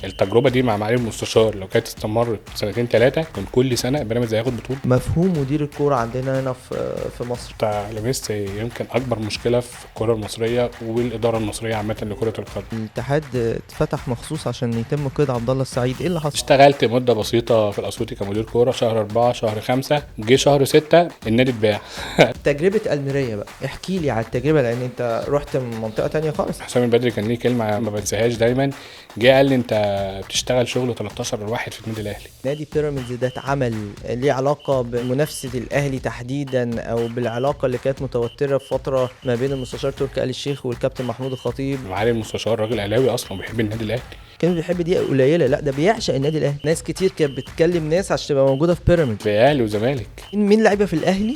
التجربة دي مع معالي المستشار لو كانت استمرت سنتين ثلاثة كان كل سنة بيراميدز هياخد بطوله. مفهوم مدير الكورة عندنا هنا في مصر بتاع لمست يمكن اكبر مشكلة في الكره المصرية والادارة المصرية عامة لكرة القدم. الاتحاد اتفتح مخصوص عشان يتم قيد عبد الله السعيد، ايه اللي حصل؟ اشتغلت مده بسيطة في الاسيوطي كمدير كورة شهر 4 شهر 5، جه شهر 6 النادي اتباع. تجربه الميريه بقى، احكي لي على التجربة لان انت رحت من منطقة ثانية خالص. حسام البدري كان ليه كلمة ما بنساهاش دايما، جه قال لي انت بتشتغل شغل 13 واحد في النادي الاهلي. نادي بيراميدز ده اتعمل ليه علاقة بمنافسه الاهلي تحديدا او بالعلاقة اللي كانت متوترة في فترة ما بين المستشار تركي آل الشيخ والكابتن محمود الخطيب؟ معالي المستشار راجل اهلاوي اصلا وبيحب النادي الاهلي. كان بيحب دي قليله، لا ده بيعشق النادي الاهلي. ناس كتير كانت بتكلم ناس عشان تبقى موجودة في بيراميدز، في اهلي وزمالك. مين لعيبة في الاهلي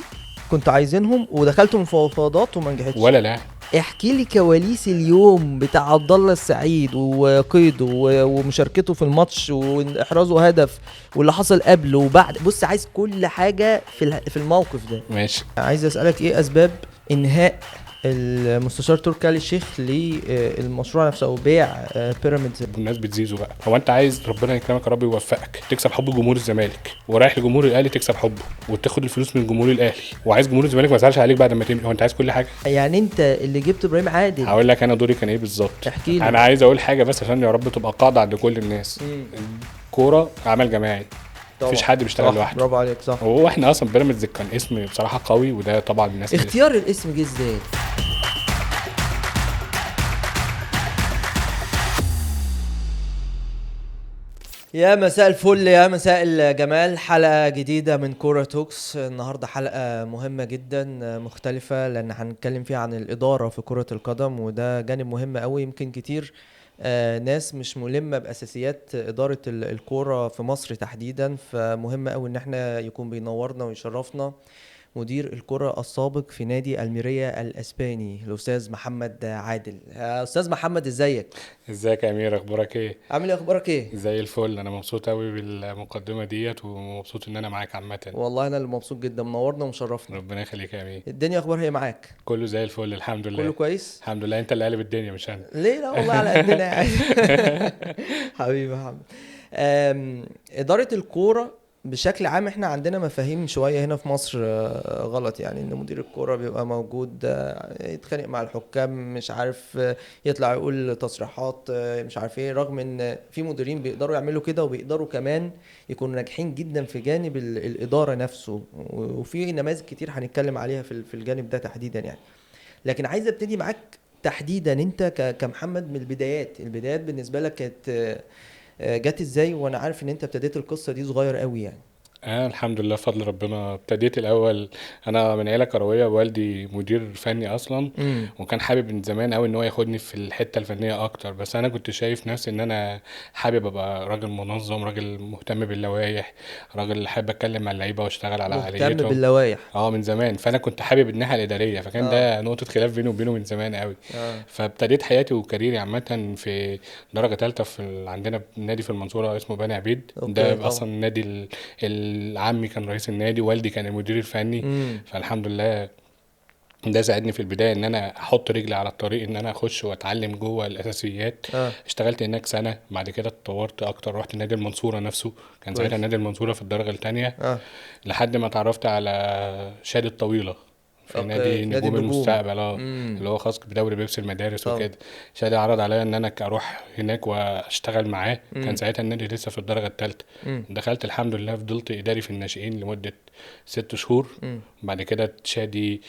كنت عايزينهم ودخلتوا مفاوضات وما نجحتش؟ ولا لا. احكي لي كواليس اليوم بتاع عبد الله السعيد وقيده ومشاركته في الماتش واحرازه هدف واللي حصل قبله وبعد. بص، عايز كل حاجة في الموقف ده. ماشي. عايز اسالك ايه اسباب انهاء المستشار تركي آل الشيخ للمشروع نفسه او بيع بيراميدز؟ بمناسبة زيزو بقى، هو انت عايز ربنا يكرمك يا رب يوفقك تكسب حب جمهور الزمالك، ورايح لجمهور الاهلي تكسب حبه وتاخد الفلوس من جمهور الاهلي، وعايز جمهور الزمالك ما يزعلش عليك بعد ما تمشي. هو انت عايز كل حاجة؟ يعني انت اللي جبت ابراهيم عادل. هقول لك انا دوري كان ايه بالظبط. احكي لي. انا عايز اقول حاجة بس عشان يا رب تبقى قاعدة عند كل الناس. الكورة عمل جماعي، مفيش حد بيشتغل لوحده. برافو عليك، صح. وهو احنا اصلا بيراميدز كان اسم بصراحة قوي، وده طبعا الناس اختيار الاسم جه ازاي؟ يا مساء الفل، يا مساء الجمال. حلقة جديدة من كورة توكس. النهاردة حلقة مهمة جدا مختلفة، لأن هنتكلم فيها عن الإدارة في كرة القدم، وده جانب مهم قوي. يمكن كتير ناس مش ملمة بأساسيات إدارة الكورة في مصر تحديدا، فمهم قوي إن احنا يكون بينورنا ويشرفنا مدير الكرة السابق في نادي الميريا الأسباني الأستاذ محمد عادل. أستاذ محمد، ازيك؟ ازيك يا أمير، أخبارك ايه؟ عامل ايه، أخبارك ايه؟ زي الفل. أنا مبسوط أوي بالمقدمة ديت ومبسوط إن أنا معاك عامة. والله أنا اللي مبسوط جدا، منورنا ومشرفنا. ربنا يخليك يا أمير. الدنيا أخبارها ايه معاك؟ كله زي الفل الحمد لله. كله كويس؟ الحمد لله. أنت اللي قالب الدنيا مش أنا. ليه؟ لا والله على قدنا يعني. حبيبي محمد. إدارة الكورة بشكل عام احنا عندنا مفاهيم شوية هنا في مصر غلط، يعني ان مدير الكورة بيبقى موجود يتخانق مع الحكام، مش عارف يطلع يقول تصريحات مش عارف ايه، رغم ان في مديرين بيقدروا يعملوا كده وبيقدروا كمان يكونوا ناجحين جدا في جانب الإدارة نفسه، وفي نماذج كتير هنتكلم عليها في الجانب ده تحديدا يعني. لكن عايز ابتدي معاك تحديدا انت كمحمد من البدايات. البدايات بالنسبة لك كانت جت ازاي؟ وانا عارف ان انت ابتديت القصة دي صغير قوي يعني. الحمد لله بفضل ربنا. ابتديت الاول انا من عيله كروية، والدي مدير فني اصلا. وكان حابب من زمان قوي ان هو ياخدني في الحتة الفنية اكتر، بس انا كنت شايف نفسي ان انا حابب ابقى راجل منظم، راجل مهتم باللوائح، راجل حابب اتكلم مع اللعيبة واشتغل على عقليتهم. مهتم باللوائح من زمان، فانا كنت حابب الناحية الادارية، فكان ده نقطة خلاف بيني وبينه من زمان قوي. فابتديت حياتي وكاريري عامة في درجه ثالثة في عندنا نادي في المنصورة اسمه بني عبيد. ده اصلا نادي عمي كان رئيس النادي، والدي كان المدير الفني. فالحمد لله ده ساعدني في البداية ان انا احط رجلي على الطريق، ان انا اخش واتعلم جوه الاساسيات. اشتغلت هناك سنة، بعد كده اتطورت اكتر، رحت نادي المنصورة نفسه. كان ساعتها نادي المنصورة في الدرجة الثانية. لحد ما اتعرفت على شادي الطويلة في نادي نجوم المستقبل، اللي هو خاص بدوري بيبسي المدارس وكده. شادي عرض عليا ان انا اروح هناك واشتغل معاه. كان ساعتها النادي لسه في الدرجة الثالثة. دخلت الحمد لله، فضلت اداري في الناشئين لمدة 6 شهور. بعد كده شادي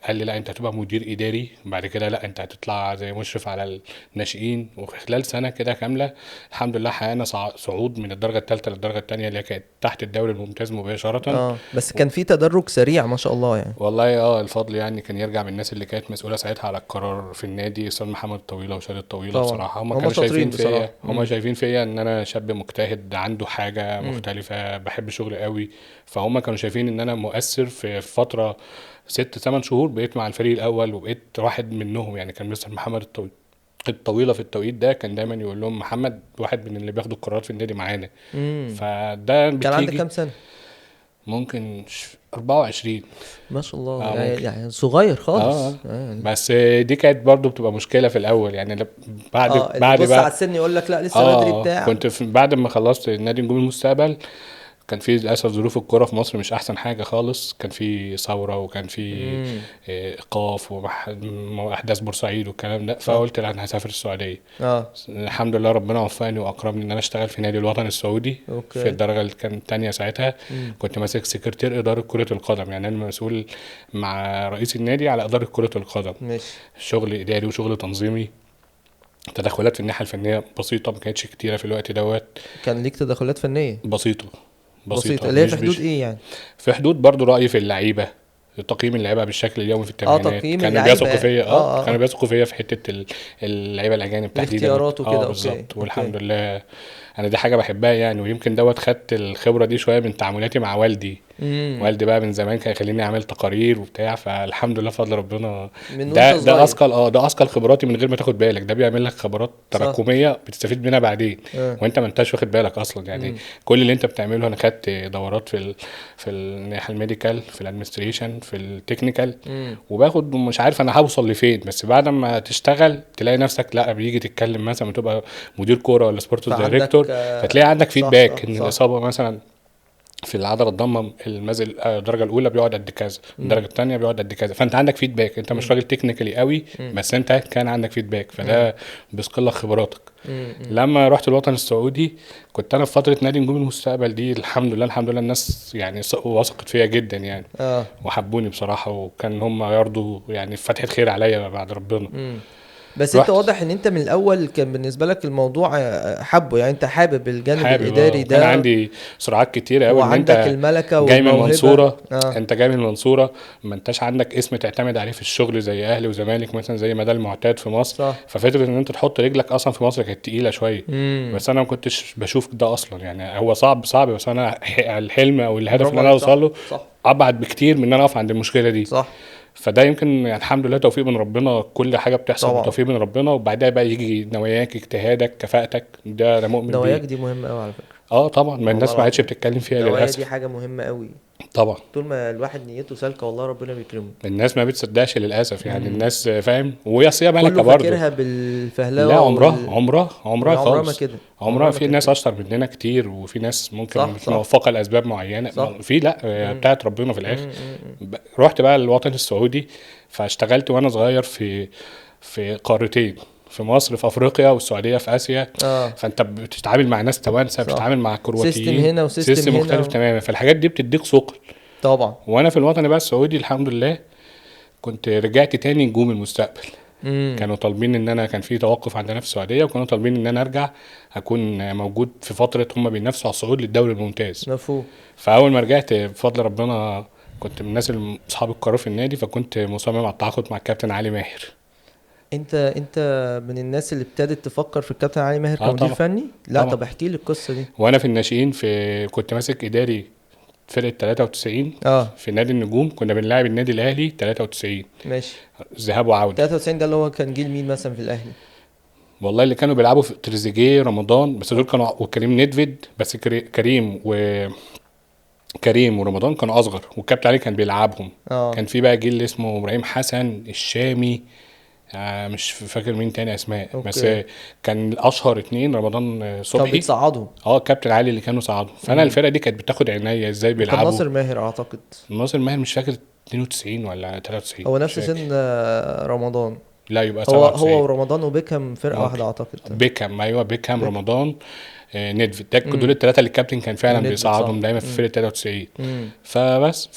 قال لي لا انت هتبقى مدير اداري، بعد كده لا انت هتطلع زي مشرف على الناشئين. وخلال سنة كده كاملة الحمد لله حققنا صعود من الدرجة الثالثة للدرجة الثانية اللي كانت تحت الدوري الممتاز مباشرة. بس كان في تدرج سريع ما شاء الله يعني. والله الفضل يعني كان يرجع من الناس اللي كانت مسؤولة ساعتها على القرار في النادي، استاذ محمد الطويلة وشادي الطويلة. بصراحة هم كانوا شايفين فيا، هم شايفين فيا ان انا شاب مجتهد عنده حاجة مختلفة، بحب شغلي قوي. فهم كانوا شايفين ان انا مؤثر. في فترة 6-8 شهور بقيت مع الفريق الاول وبقيت واحد منهم يعني. كان مستر محمد الطويلة في التوقيت ده كان دايما يقول لهم محمد واحد من اللي بياخدوا القرارات في النادي معانا. فده كان عندك كام سنة؟ ممكن 24. ما شاء الله. يعني صغير خالص. يعني. بس دي كانت برضو بتبقى مشكلة في الاول يعني، بعد بص على السن يقول لك لا لسه بدري بتاع. كنت بعد ما خلصت نادي نجوم المستقبل كان في للاسف ظروف الكورة في مصر مش احسن حاجة خالص، كان في ثورة وكان في ايقاف واحداث بورسعيد والكلام ده، فقلت لا انا هسافر السعودية. الحمد لله ربنا وفقني واكرمني ان انا اشتغل في نادي الوطن السعودي. okay. في الدرجة اللي كانت الثانية ساعتها. كنت ماسك سكرتير ادارة كره القدم، يعني انا مسؤول مع رئيس النادي على ادارة كره القدم. ماشي. شغل اداري وشغل تنظيمي، تدخلات في الناحية الفنية بسيطة ما كانتش كتيرة في الوقت دوت. كان ليك تدخلات فنية بسيطة اللي هي في حدود ايه يعني؟ في حدود برضو رأيي في اللعيبة، تقييم اللعيبة بالشكل اليومي في التمرينات. كانوا بيثقوا فيا. كانوا بيثقوا فيا في حتة اللعيبة الاجانب تحديدا، الاختيارات وكده. بالظبط. والحمد لله انا دي حاجة بحبها يعني، ويمكن دوت خدت الخبرة دي شوية من تعاملاتي مع والدي. والدي بقى من زمان كان يخليني اعمل تقارير وبتاع، فالحمد لله فضل ربنا ده اثقل ده اثقل خبراتي من غير ما تاخد بالك. ده بيعمل لك خبرات تراكمية بتستفيد منها بعدين. وانت ما انتش واخد بالك اصلا يعني. كل اللي انت بتعمله، انا خدت دورات في الناحية ال medical، في ال administration، في ال technical، وباخد مش عارف انا هوصل لفين، بس بعد ما تشتغل تلاقي نفسك لا بيجي تتكلم مثلا تبقى مدير كورة ولا sport director، فتلاقي عندك feedback ان الاصابة مثلا في العضلة الضامه المزق الدرجة الاولى بيقعد قد كذا، الدرجة الثانية بيقعد قد كذا، فانت عندك feedback. انت مش راجل technically قوي، بس انت كان عندك feedback، فده بيثقل لك خبراتك. لما رحت الوطن السعودي كنت انا في فترة نادي نجوم المستقبل دي، الحمد لله الحمد لله الناس يعني وثقت فيا جدا يعني. وحبوني بصراحة، وكان هم يرضوا يعني فتحه خير عليا بعد ربنا. بس انت واضح ان انت من الاول كان بالنسبة لك الموضوع حبه يعني، انت حابب الجانب الاداري ده. كان عندي سرعات كتيرة قوي، ان انت الملكة جاي من المنصورة. انت جاي من المنصورة، ما انتش عندك اسم تعتمد عليه في الشغل زي اهلي وزمالك مثلا، زي ما ده المعتاد في مصر. صح. ففتره ان انت تحط رجلك اصلا في مصر كانت تقيلة شوية. بس انا ما كنتش بشوف ده اصلا يعني، هو صعب بس انا الحلم او الهدف اللي انا اوصل له ابعد بكتير من ان انا اقف عند المشكلة دي. صح. فده يمكن يعني الحمد لله توفيق من ربنا، كل حاجة بتحصل توفيق من ربنا، وبعدها بقى يجي نواياك، اجتهادك، كفاءتك. ده انا مؤمن بيه. نواياك دي مهمة قوي على فكرة. طبعا، ما الناس ما عادش بتتكلم فيها للاسف. دي حاجة مهمة قوي طبعا. طول ما الواحد نيته سالكة والله ربنا بيكرمه. الناس ما بتصدقش للاسف يعني. الناس فاهم، وهي صيام ملكه برضه، فاكرها بالفهلوه. لا، عمرها خالص كده. عمرها في ناس اشطر مننا كتير، وفي ناس ممكن مش موفقة لاسباب معينة. في لا بتاعت ربنا في الاخر. رحت بقى الوطن السعودي، فاشتغلت وانا صغير في قارتين، في مصر في افريقيا، والسعودية في اسيا. فانت بتتعامل مع ناس توانسة، بتتعامل مع كرواتيين، system هنا و system هنا مختلف تماما. فالحاجات دي بتديك ثقل طبعا. وانا في الوطن بقى السعودي الحمد لله كنت رجعت تاني نجوم المستقبل. كانوا طالبين ان انا، كان في توقف عندنا في السعودية، وكانوا طالبين ان انا ارجع اكون موجود في فترة هم بينافسوا على الصعود للدوري الممتاز. مفهوم. فاول ما رجعت بفضل ربنا كنت من الناس اللي اصحاب القرار في النادي، فكنت مصمم على التعاقد مع الكابتن علي ماهر. انت من الناس اللي ابتدت تفكر في الكابتن علي ماهر كمدير فني؟ لا طبعا. طب احكي لي القصة دي. وانا في الناشئين كنت ماسك اداري فرقه 93 في نادي النجوم، كنا بنلعب النادي الاهلي 93. ماشي. ذهاب وعوده. 93 ده اللي هو كان جيل مين مثلا في الاهلي؟ والله اللي كانوا بيلعبوا في تريزيجيه، رمضان، بس دول كانوا، وكريم ندفيد، بس كريم ورمضان كانوا اصغر، والكابتن علي كان بيلعبهم. كان في بقى جيل اسمه ابراهيم حسن الشامي، مش فاكر مين تاني اسماء. okay. بس كان الاشهر اتنين رمضان صبحي كان بيتصعدوا. كابتن علي اللي كانوا صعدوا. فانا الفرقة دي كانت بتاخد عينيا ازاي بيلعبوا. كان ناصر ماهر اعتقد. ناصر ماهر مش فاكر 92 ولا 93. هو نفس سن رمضان. لا يبقى 97. هو ورمضان وبيكهام فرقه واحدة اعتقد. بيكهام، ايوه بيكهام، رمضان، ندفيد، ده دول الثلاثة اللي الكابتن كان فعلا بيصعدهم دايما في فرقه 93. فبس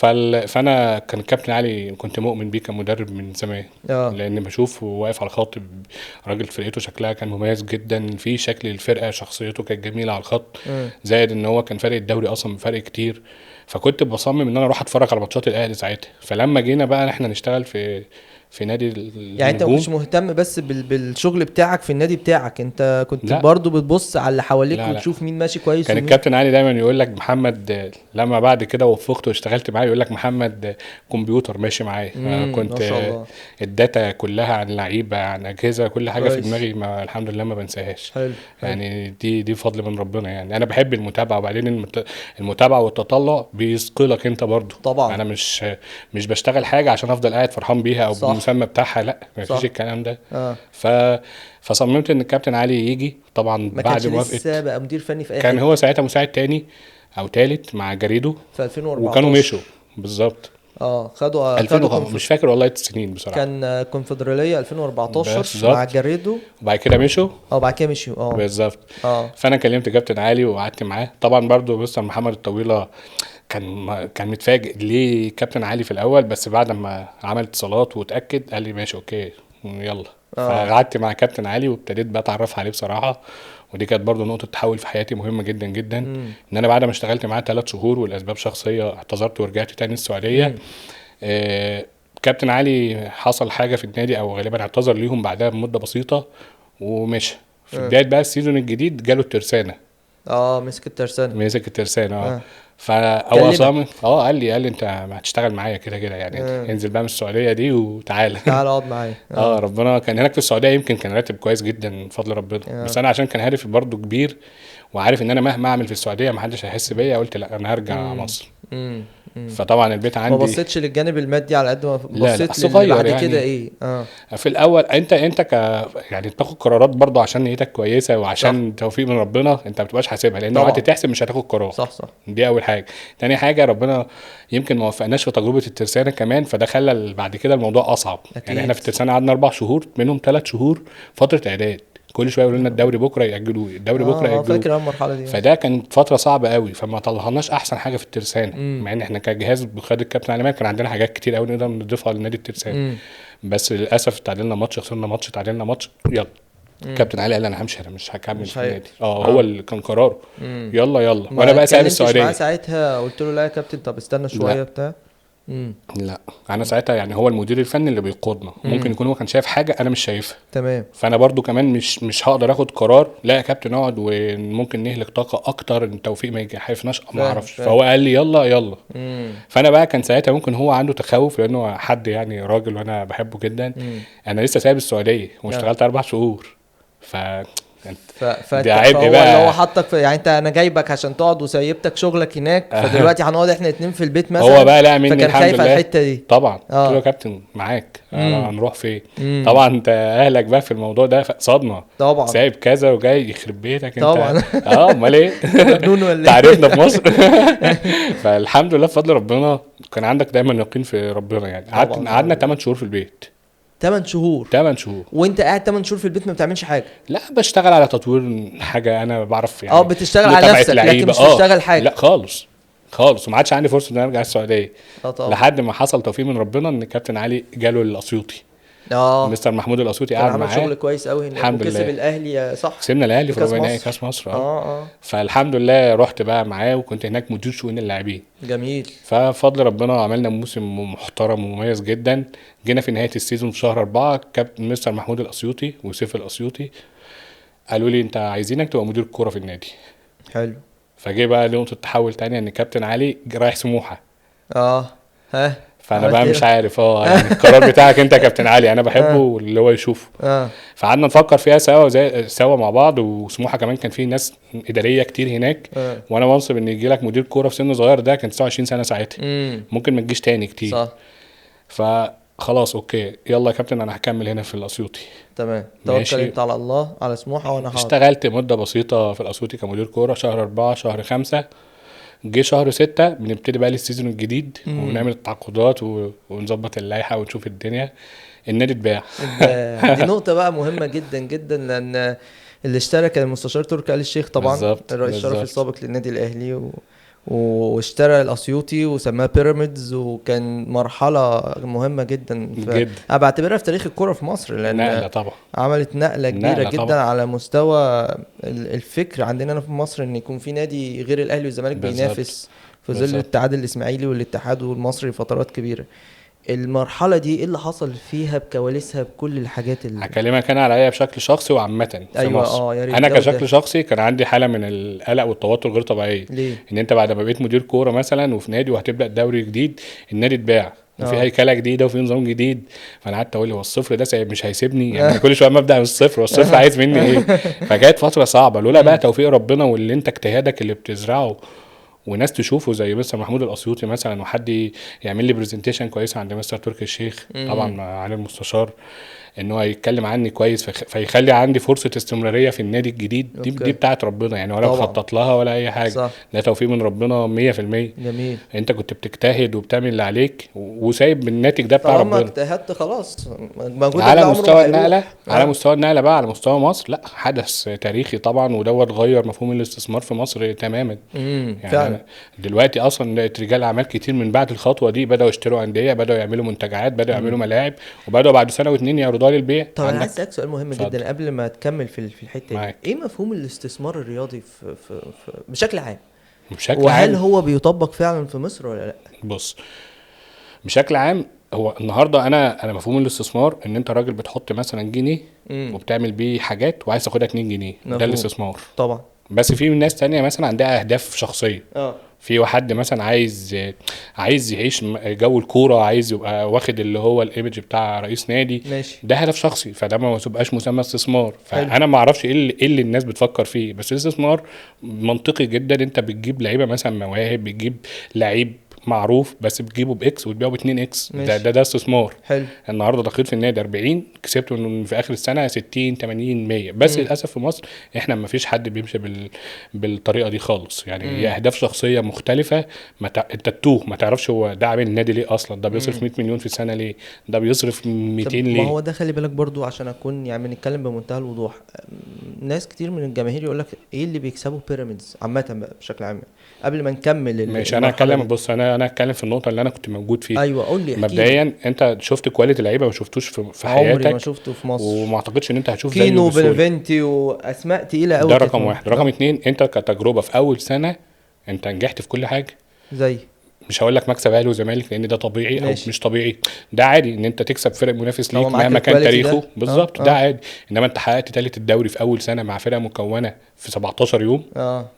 فانا كان الكابتن علي كنت مؤمن بيه كمدرب من زمان. لان بشوفه واقف على الخط، راجل فرقته شكلها كان مميز جدا، في شكل الفرقة، شخصيته كانت جميلة على الخط. زائد ان هو كان فارق الدوري اصلا بفرق كتير، فكنت بصمم ان انا اروح اتفرج على ماتشات الاهلي ساعتها. فلما جينا بقى احنا نشتغل في في نادي النجوم. يعني انت ما كنتش مهتم بس بالشغل بتاعك في النادي بتاعك، انت كنت برضو بتبص على اللي حواليك وتشوف مين ماشي كويس. كان الكابتن علي دايما يقول لك محمد، لما بعد كده وفقت واشتغلت معاه يقول لك محمد كمبيوتر ماشي معايا. كنت ما شاء الله ال data كلها عن لعيبة عن اجهزة كل حاجة كويس. في دماغي ما الحمد لله ما بنساهاش. حلو. يعني دي فضل من ربنا. يعني انا بحب المتابعة، وبعدين المتابعة والتطلع بيثقلك انت برضو طبعا. انا مش بشتغل حاجة عشان افضل قاعد فرحان بيها او المسمى بتاعها، لا ما فيش الكلام ده. فصممت ان الكابتن علي يجي طبعا بعد موافقة. لسه بقى مدير فني في اي كان هو ساعتها مساعد تاني او تالت مع جريدو في 2014 وكانوا مشوا بالظبط. خدوا مش فاكر والله السنين بصراحة. كان كونفدراليه 2014 مع جريدو وبعد كده مشوا. بعد كده مشوا بالظبط. فانا كلمت كابتن علي وقعدت معاه طبعا. برضو مستر محمد الطويلة كان متفاجئ ليه كابتن علي في الاول، بس بعد ما عمل اتصالات واتاكد قال لي ماشي okay يلا. فقعدت مع كابتن علي وابتديت بقى اتعرف عليه بصراحة، ودي كانت برضو نقطة تحول في حياتي مهمة جدا جدا. ان انا بعد ما اشتغلت معاه 3 شهور والاسباب شخصية اعتذرت ورجعت تاني السعودية. كابتن علي حصل حاجة في النادي او غالبا اعتذر ليهم بعدها بمدة بسيطة ومشى. في بداية بقى ال season الجديد جاله الترسانه. مسك الترسانه. مسك الترسانه. فهو صامم قال لي انت ما هتشتغل معايا كده كده يعني. انزل بقى من السعودية دي وتعالى تعالى اقعد معايا. ربنا كان هناك في السعودية يمكن كان راتب كويس جدا من فضل ربنا. بس انا عشان كان هدفي برضو كبير وعارف ان انا مهما اعمل في السعودية ما حدش هيحس بيا، قلت لا انا هرجع مصر. فطبعا البيت عندي ما بصيتش للجانب المادي على قد ما بصيت للي بعد يعني كده ايه. في الاول انت يعني بتاخد قرارات برضو عشان نيتك كويسة وعشان صح. توفيق من ربنا، انت ما بتبقاش حاسبها لان وقت تحسب مش هتاخد قرار. صح. دي اول حاجة. تاني حاجة ربنا يمكن ما وفقناش في تجربه الترسانه كمان، فده خلى بعد كده الموضوع اصعب. أكيد. يعني احنا في الترسانه قعدنا 4 شهور، منهم 3 شهور فترة اعداد، كل شوية يقولوا لنا الدوري بكره ياجلوه، الدوري بكره ياجلوه. فاكر المرحلة دي. فده كانت فترة صعبة قوي، فما طلعناش احسن حاجة في الترسانه. مع ان احنا كجهاز بقيادة الكابتن علي ماهر كان عندنا حاجات كتير قوي نقدر نضيفها لنادي الترسانه. بس للاسف تعادلنا ماتش، خسرنا ماتش، تعادلنا ماتش، يلا. كابتن علي قال انا همشي، انا مش هكمل في النادي. هو اللي كان قراره. يلا يلا. وانا بقى سايب السعودية. ساعتها قلت له لا يا كابتن طب استنى شوية بتاع. لا انا ساعتها يعني هو المدير الفني اللي بيقودنا. ممكن يكون هو كان شايف حاجة انا مش شايفها. تمام. فانا برضو كمان مش هقدر اخد قرار لا يا كابتن اقعد وممكن نهلك طاقة اكتر ان التوفيق ما يجيش، ما اعرفش. فهو قال لي يلا يلا. فانا بقى كان ساعتها ممكن هو عنده تخوف لانه حد يعني راجل وانا بحبه جدا. انا لسه سايب السعودية واشتغلت 4 شهور. ف ده عيب بقى اللي هو حطك في يعني انت انا جايبك عشان تقعد وسيبتك شغلك هناك، فدلوقتي هنقعد احنا 2 في البيت مثلا. هو بقى لا مني الحمد لله على الحتة دي طبعا. قلت له يا كابتن معاك هنروح فين؟ طبعا انت اهلك بقى في الموضوع ده صدمة طبعا، سايب كذا وجاي يخرب بيتك انت طبعا. امال ايه مجنون ولا ايه؟ تعرفنا في مصر. فالحمد لله بفضل ربنا كان عندك دايما يقين في ربنا. يعني قعدنا 8 شهور في البيت. 8 شهور. 8 شهور وانت قاعد 8 شهور في البيت ما بتعملش حاجة؟ لا بشتغل على تطوير حاجة انا بعرف يعني. بتشتغل على نفسك لكن مش بتشتغل حاجة. لا خالص خالص، وما عادش عندي فرصة ان انا ارجع السعودية. لحد ما حصل توفيق من ربنا ان كابتن علي جاله الاسيوطي. مستر محمود الاسيوطي قعد معاه، عمل شغل كويس قوي هناك وكسب الاهلي. صح، كسبنا الاهلي في ربع نهائي كاس مصر. فالحمد لله رحت بقى معاه وكنت هناك مدير شؤون اللاعبين. جميل. ففضل ربنا عملنا موسم محترم ومميز جدا. جينا في نهاية ال season في شهر 4 كابتن مستر محمود الاسيوطي وسيف الاسيوطي قالوا لي انت عايزينك تبقى مدير كورة في النادي. حلو. فجه بقى نقطة تحول تانية ان كابتن علي رايح سموحه. ها فانا بقى مش عارف يعني القرار بتاعك انت يا كابتن علي انا بحبه واللي هو يشوفه. فقعدنا نفكر فيها سوا زي سوا مع بعض. وسموحه كمان كان فيه ناس ادارية كتير هناك. وانا منصب ان يجي لك مدير كورة في سن صغير، ده كان 29 سنة ساعتها، ممكن ما تجيش تاني كتير. صح. فخلاص okay يلا يا كابتن انا هكمل هنا في الاسيوطي. تمام. توكلت على الله على سموحه. وانا اشتغلت مده بسيطة في الاسيوطي كمدير كورة شهر 4 شهر 5. جه شهر 6 بنبتدي بقى ال season الجديد ونعمل التعاقدات ونظبط اللائحة ونشوف الدنيا. النادي اتباع. دي نقطة بقى مهمة جدا جدا، لان اللي اشترى كان المستشار تركي آل الشيخ طبعا، الرئيس الشرفي السابق للنادي الاهلي، واشترى الاسيوطي وسماه بيراميدز، وكان مرحلة مهمة جدا جدا. انا بعتبرها في تاريخ الكره في مصر، لان نقله طبعا، عملت نقله كبيرة جدا طبعا على مستوى الفكر عندنا في مصر، ان يكون في نادي غير الاهلي والزمالك بينافس في ظل الاتحاد الاسماعيلي والاتحاد والمصري فترات كبيرة. المرحلة دي ايه اللي حصل فيها بكواليسها بكل الحاجات اللي هكلمك انا عليا بشكل شخصي وعامة في ايوه مصر. يا ريت. انا ده كشكل وده. شخصي كان عندي حاله من القلق والتوتر غير طبيعية. ليه؟ ان انت بعد ما بقيت مدير كورة مثلا وفي نادي وهتبدا دوري جديد، النادي اتباع وفي هيكله جديدة وفي نظام جديد، فانا قعدت اقول هو الصفر ده مش هيسيبني يعني، انا كل شوية ما ابدا من الصفر والصفر عايز مني ايه؟ فكانت فترة صعبة لولا بقى توفيق ربنا واللي انت اجتهادك اللي بتزرعه وناس تشوفه زي مستر محمود الاسيوطي مثلا، وحد يعمل لي presentation كويسة عند مستر تركي الشيخ طبعا مع علي المستشار، ان هو يتكلم عني كويس فيخلي عندي فرصة استمرارية في النادي الجديد دي. okay. دي بتاعت ربنا يعني، ولا طبعا. مخطط لها ولا اي حاجة. صح. ده توفيق من ربنا 100%. جميل. انت كنت بتجتهد وبتعمل اللي عليك وسايب الناتج ده بتاع طالما ربنا. اجتهدت خلاص، مجهودك على ده عمره ما مستوى هيروح. النقلة، على مستوى النقلة بقى على مستوى مصر، لا حدث تاريخي طبعا، ودوت غير مفهوم الاستثمار في مصر تماما. يعني فعلا. أنا دلوقتي اصلا لقيت رجال اعمال كتير من بعد الخطوة دي بداوا يشتروا اندية، بداوا يعملوا منتجعات، بداوا يعملوا ملاعب، وبداوا بعد سنة واتنين يعرضوها للبيع. طب انا عندك عايز اسالك سؤال مهم اتفضل. جدا قبل ما تكمل في الحتة دي. معاك. ايه مفهوم الاستثمار الرياضي في في في بشكل عام؟ بشكل وهل عام هو بيطبق فعلا في مصر ولا لا؟ بص، بشكل عام هو النهارده انا مفهوم الاستثمار ان انت راجل بتحط مثلا جنيه وبتعمل بيه حاجات وعايز تاخدها 2 جنيه، ده مفهوم. الاستثمار. طبعا. بس في ناس تانية مثلا عندها اهداف شخصية. في حد مثلا عايز يعيش جو الكورة، عايز يبقى واخد اللي هو ال image بتاع رئيس نادي. ماشي. ده هدف شخصي، فده ما تبقاش مسمى استثمار. حلو. فانا ما اعرفش ايه اللي الناس بتفكر فيه، بس الاستثمار منطقي جدا. انت بتجيب لعيبة مثلا مواهب، بتجيب لعيب معروف بس بتجيبه ب X وتبيعه ب 2 X، ماشي. ده استثمار. حلو. النهارده دخلت في النادي 40، كسبت من في اخر السنة 60 80 100. بس للاسف في مصر احنا ما فيش حد بيمشي بالطريقة دي خالص يعني. هي اهداف شخصية مختلفة، ما انت تتوه، ما تعرفش هو ده عامل النادي ليه اصلا، ده بيصرف 100 مليون في السنة ليه، ده بيصرف 200 طب ليه. ما هو ده خلي بالك برضو، عشان اكون يعني بنتكلم بمنتهى الوضوح، ناس كتير من الجماهير يقول لك ايه اللي بيكسبه بيراميدز عامة بقى بشكل عام، قبل ما نكمل ماشي، انا المرحلة هتكلم. دي. بص، انا هتكلم في النقطة اللي انا كنت موجود فيها. ايوه قول لي، احكي لي. مبدئيا انت شفت quality لعيبة ما شفتوش في عمري حياتك، ما شفته في مصر، وما اعتقدش ان انت هتشوف زيه كينو بسهولة. بنفنتي واسماء تقيلة قوي. ده رقم واحد. رقم اتنين، انت كتجربة في اول سنة انت نجحت في كل حاجة. زي مش هقول لك مكسب اهلي وزمالك لان ده طبيعي. ماشي. او مش طبيعي، ده عادي ان انت تكسب فرق منافس طالما ليك معاك مهما كان ال quality تاريخه ده. بالظبط. ده عادي. انما انت حققت ثالث الدوري في اول سنة مع فرقه مكونة في 17 يوم.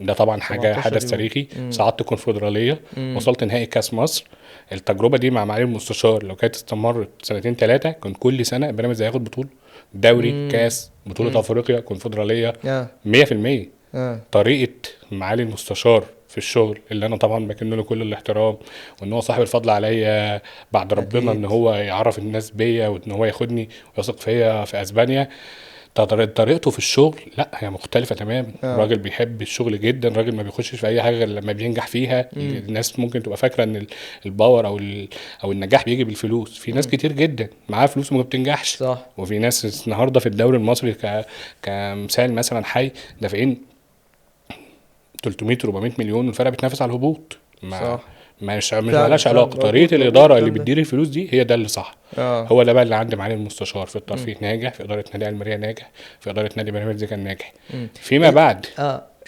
ده طبعا حاجة 17 حدث يوم. تاريخي. صعدت كونفدراليه، وصلت نهائي كاس مصر. التجربة دي مع معالي المستشار لو كانت استمرت سنتين ثلاثة كان كل سنة بيراميدز هياخد بطوله دوري، كاس، بطوله افريقيا، كونفدراليه، 100%. طريقه معالي المستشار في الشغل اللي انا طبعا بكن له كل الاحترام، وان هو صاحب الفضل عليا بعد ربنا، أكيد. ان هو يعرف الناس بيا وان هو ياخدني ويثق فيا في اسبانيا. طريقته في الشغل لا هي مختلفة تماما. الراجل بيحب الشغل جدا، الراجل ما بيخشش في اي حاجة غير لما بينجح فيها. الناس ممكن تبقى فاكره ان ال power او النجاح بيجي بالفلوس. في ناس كتير جدا معاها فلوس وما بتنجحش. صح. وفي ناس النهارده في الدوري المصري كمثال مثلا حي دافعين 300 400 مليون والفرقة بتنافس على الهبوط. ما صح. مش فعلا، مالهاش فعلا، علاقة. موجود، طريقه موجود الادارة اللي الكلام ده. بتدير الفلوس دي هي ده اللي صح. هو ده بقى اللي عند معالي المستشار في الترفيه ناجح، في ادارة نادي المريه ناجح، في ادارة نادي بيراميدز كان ناجح. فيما بعد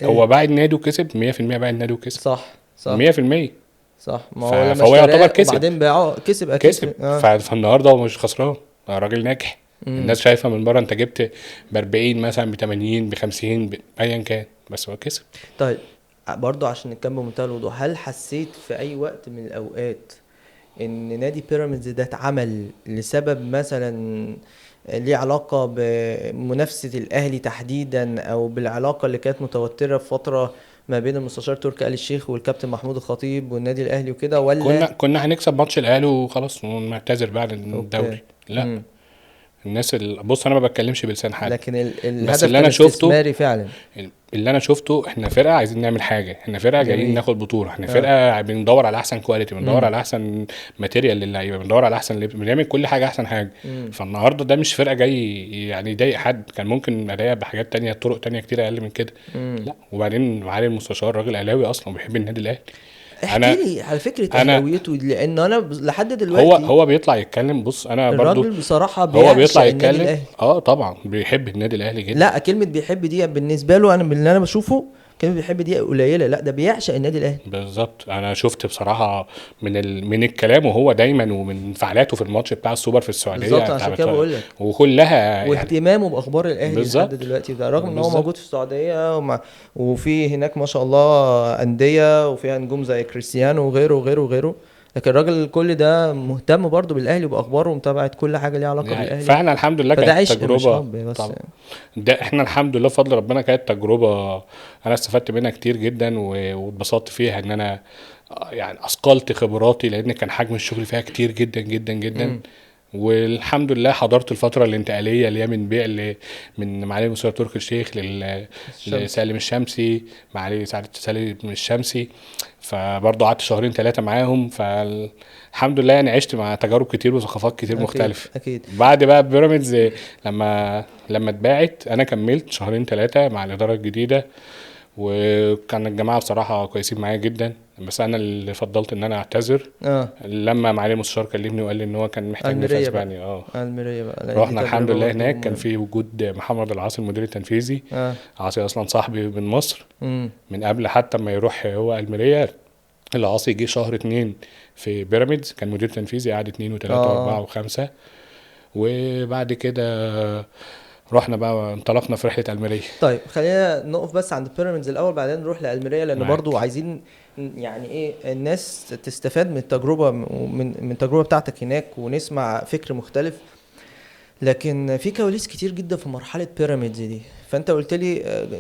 هو باع النادي وكسب 100%، باع النادي وكسب. صح صح. 100%. صح. ما هو لما فهو اشتراه يعتبر كسب. وبعدين باعه كسب اكيد. كسب. فالنهارده هو مش خسران، راجل ناجح. الناس شايفه من بره انت جبت ب 40 مثلا، ب 80، ب 50، ايا كان، بس هو كسب. طيب برضو عشان نتكلم بمنتهى الوضوح، هل حسيت في اي وقت من الاوقات ان نادي بيراميدز ده اتعمل لسبب مثلا ليه علاقة بمنافسة الاهلي تحديدا، او بالعلاقة اللي كانت متوترة في فترة ما بين المستشار تركي آل الشيخ والكابتن محمود الخطيب والنادي الاهلي وكده، ولا كنا هنكسب ماتش الاهلي وخلاص ونعتذر بعد الدوري؟ لا. الناس بص، انا ما بتكلمش بلسان حد، لكن بس الهدف اللي انا كان شفته استثماري فعلا. اللي انا شفته احنا فرقه عايزين نعمل حاجة، احنا فرقه جايين ناخد بطوله، احنا فرقه بندور على احسن quality، بندور على احسن material للعيبة، بندور على احسن لبس، بنعمل كل حاجة احسن حاجة. فالنهارده ده مش فرقه جاي يعني يضايق حد، كان ممكن اضايق بحاجات تانية، طرق تانية كتير اقل من كده. لا، وبعدين معالي المستشار راجل اهلاوي اصلا وبيحب النادي الاهلي. احكي لي على فكرة اهلاويته، لان انا لحد دلوقتي هو بيطلع يتكلم. بص انا برضو الراجل بصراحة هو بيطلع النادي يتكلم. طبعا بيحب النادي الاهلي جدا. لا كلمة بيحب دي بالنسبة له، انا من اللي انا بشوفه كلمة بيحب دي قليله، لا ده بيعشق النادي الاهلي. بالظبط. انا شفت بصراحة من الكلام وهو دايما ومن انفعالاته في الماتش بتاع السوبر في السعودية. بالظبط، عشان كده بقول لك، وكلها يعني واهتمامه باخبار الاهلي لحد دلوقتي ده، رغم ان هو موجود في السعودية وفي هناك ما شاء الله اندية وفيها نجوم زي كريستيانو وغيره وغيره وغيره، لكن الراجل كل ده مهتم برضو بالاهلي وباخباره ومتابعة كل حاجة ليها علاقة يعني بالاهلي. فاحنا الحمد لله كانت تجربه طبعا. ده احنا الحمد لله بفضل ربنا كانت تجربه انا استفدت منها كتير جدا واتبسطت فيها، ان انا يعني اثقلت خبراتي لان كان حجم الشغل فيها كتير جدا جدا جدا. والحمد لله حضرت الفترة الانتقالية اللي هي من بيع من معالي المستشار تركي الشيخ لسالم الشمسي، معالي سالم الشمسي، فبرضه قعدت 2 3 معاهم. فالحمد لله يعني عشت مع تجارب كتير وثقافات كتير مختلفة. أكيد. بعد بقى بيراميدز لما اتباعت انا كملت 2 3 مع الإدارة الجديدة، وكان الجماعة بصراحة كويسين معايا جدا، بس انا اللي فضلت ان انا اعتذر. لما معالي المستشار كلمني وقال لي ان هو كان محتاجني في اسبانيا. الميريه بقى رحنا الحمد لله هناك، كان في وجود محمد العاصي المدير التنفيذي. عاصي اصلا صاحبي من مصر من قبل حتى ما يروح هو الميريه. العاصي جه شهر 2 في بيراميدز، كان مدير تنفيذي، قعد 2 و3 و4 و5، وبعد كده رحنا بقى انطلقنا في رحله الميريه. طيب خلينا نقف بس عند بيراميدز الاول، بعدين نروح لالميريه، لان برضو عايزين يعني ايه الناس تستفاد من التجربة، من التجربة بتاعتك هناك، ونسمع فكر مختلف. لكن في كواليس كتير جدا في مرحلة بيراميدز دي. فانت قلت لي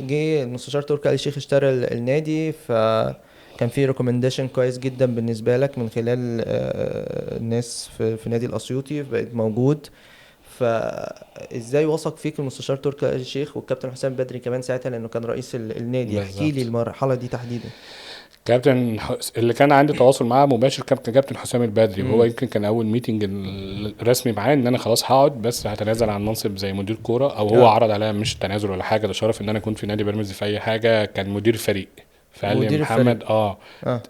جه المستشار تركي آل الشيخ اشترى النادي، فكان في recommendation كويس جدا بالنسبة لك من خلال الناس في نادي الاسيوطي، بقيت موجود. فازاي وثق فيك المستشار تركي آل الشيخ والكابتن حسام بدري كمان ساعتها، لانه كان رئيس النادي؟ احكي لي المرحلة دي تحديدا. كابتن اللي كان عندي تواصل معاه مباشر كابتن حسام البدري، وهو يمكن كان اول meeting الرسمي معاه ان انا خلاص هقعد بس هتنازل عن منصب زي مدير كورة، او هو عرض عليا مش تنازل ولا حاجة، ده شرف ان انا اكون في نادي بيراميدز في اي حاجة. كان مدير فريق، فقال لي محمد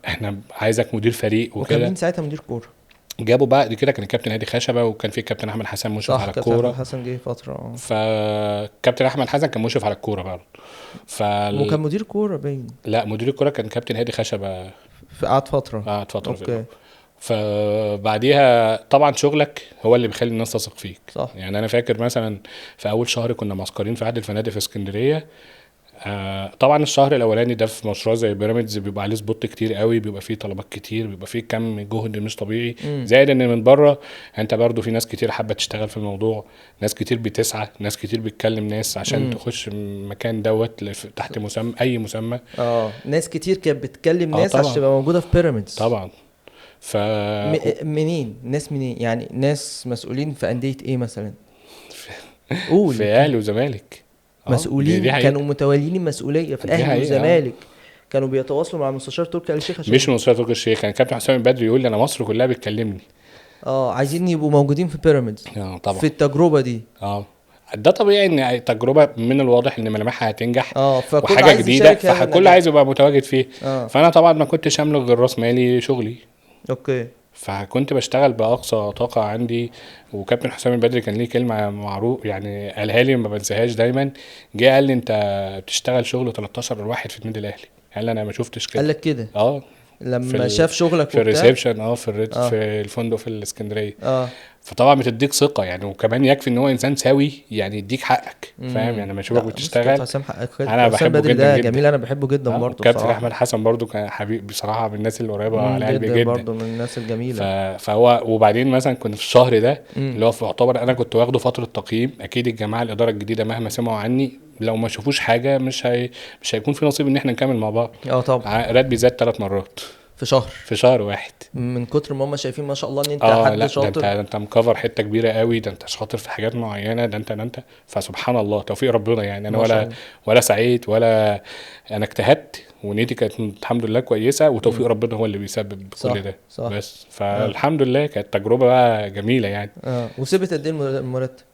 احنا عايزك مدير فريق وكده. وكان مين ساعتها مدير كورة؟ جابوا بعد كده كان الكابتن هادي خشبه، وكان في الكابتن احمد حسن مشرف على الكورة. كابتن حسن جه فترة، فكابتن احمد حسن كان مشرف على الكورة برضه. وكان مدير كورة باين. لا، مدير الكورة كان كابتن هادي خشبه، قعد فترة. okay. فبعديها طبعا شغلك هو اللي بيخلي الناس تثق فيك. صح. يعني انا فاكر مثلا في اول شهر كنا معسكرين في احد الفنادق في اسكندرية. طبعا الشهر الاولاني ده في مشروع زي بيراميدز بيبقى عليه spot كتير قوي، بيبقى فيه طلبات كتير، بيبقى فيه كم جهد مش طبيعي. زائد ان من بره انت برضو في ناس كتير حابة تشتغل في الموضوع، ناس كتير بتسعى، ناس كتير بتكلم ناس عشان تخش مكان دوت تحت مسمى اي مسمى. ناس كتير كانت بتكلم ناس عشان تبقى موجودة في بيراميدز. طبعا. منين ناس؟ منين يعني؟ ناس مسؤولين في اندية ايه مثلا؟ قول. في اهلي وزمالك مسؤولين دي كانوا متولين المسؤولية في اهلي وزمالك، كانوا بيتواصلوا مع مستشار تركي آل الشيخ. عشان مش مستشار تركي الشيخ، كان كابتن حسام البدري يقول لي انا مصر كلها بتكلمني، عايزين يبقوا موجودين في بيراميدز. طبعا في التجربة دي. ده طبيعي ان تجربه من الواضح ان ملامحها هتنجح، وحاجه جديدة، فكل عايز يبقى متواجد فيه. فانا طبعا ما كنتش املك غير راس مالي شغلي. okay. فكنت بشتغل باقصى طاقة عندي. وكابتن حسام البدري كان ليه كلمة معروف يعني قالها لي ما بنساهاش دايما، جه قال لي انت بتشتغل شغل 13 واحد في النادي الاهلي. قال لي انا ما شفتش كده. قال لك كده؟ لما شاف شغلك في ال reception في في الفندق في الاسكندرية. فطبعا بتديك ثقة يعني، وكمان يكفي ان هو انسان سوي يعني يديك حقك، فاهم يعني؟ لما اشوفك بتشتغل. انا بحبه جدا جدا، جميل، انا بحبه جدا برضه. كابتن احمد حسن برضه كان حبيب بصراحة، من الناس اللي قريبه على قلبي جدا برضه، من الناس الجميلة. فهو وبعدين مثلا كنت في الشهر ده اللي هو في اعتبر انا كنت واخده فترة تقييم، اكيد الجماعة الادارة الجديدة مهما سمعوا عني لو ما شافوش حاجة مش هيكون في نصيب ان احنا نكمل مع بعض. طبعا. راتبي زاد 3 مرات في شهر واحد، من كتر ما هم شايفين ما شاء الله ان انت حد شاطر. ده انت مكفر حتة كبيرة قوي، ده انت شاطر في حاجات معينة، ده انت فسبحان الله توفيق ربنا يعني. انا ولا سعيت ولا انا اجتهدت، ونيتي كانت الحمد لله كويسة، وتوفيق ربنا هو اللي بيسبب كل ده. صح. بس فالحمد لله كانت تجربه بقى جميلة يعني. وسبت قد ايه المرتب؟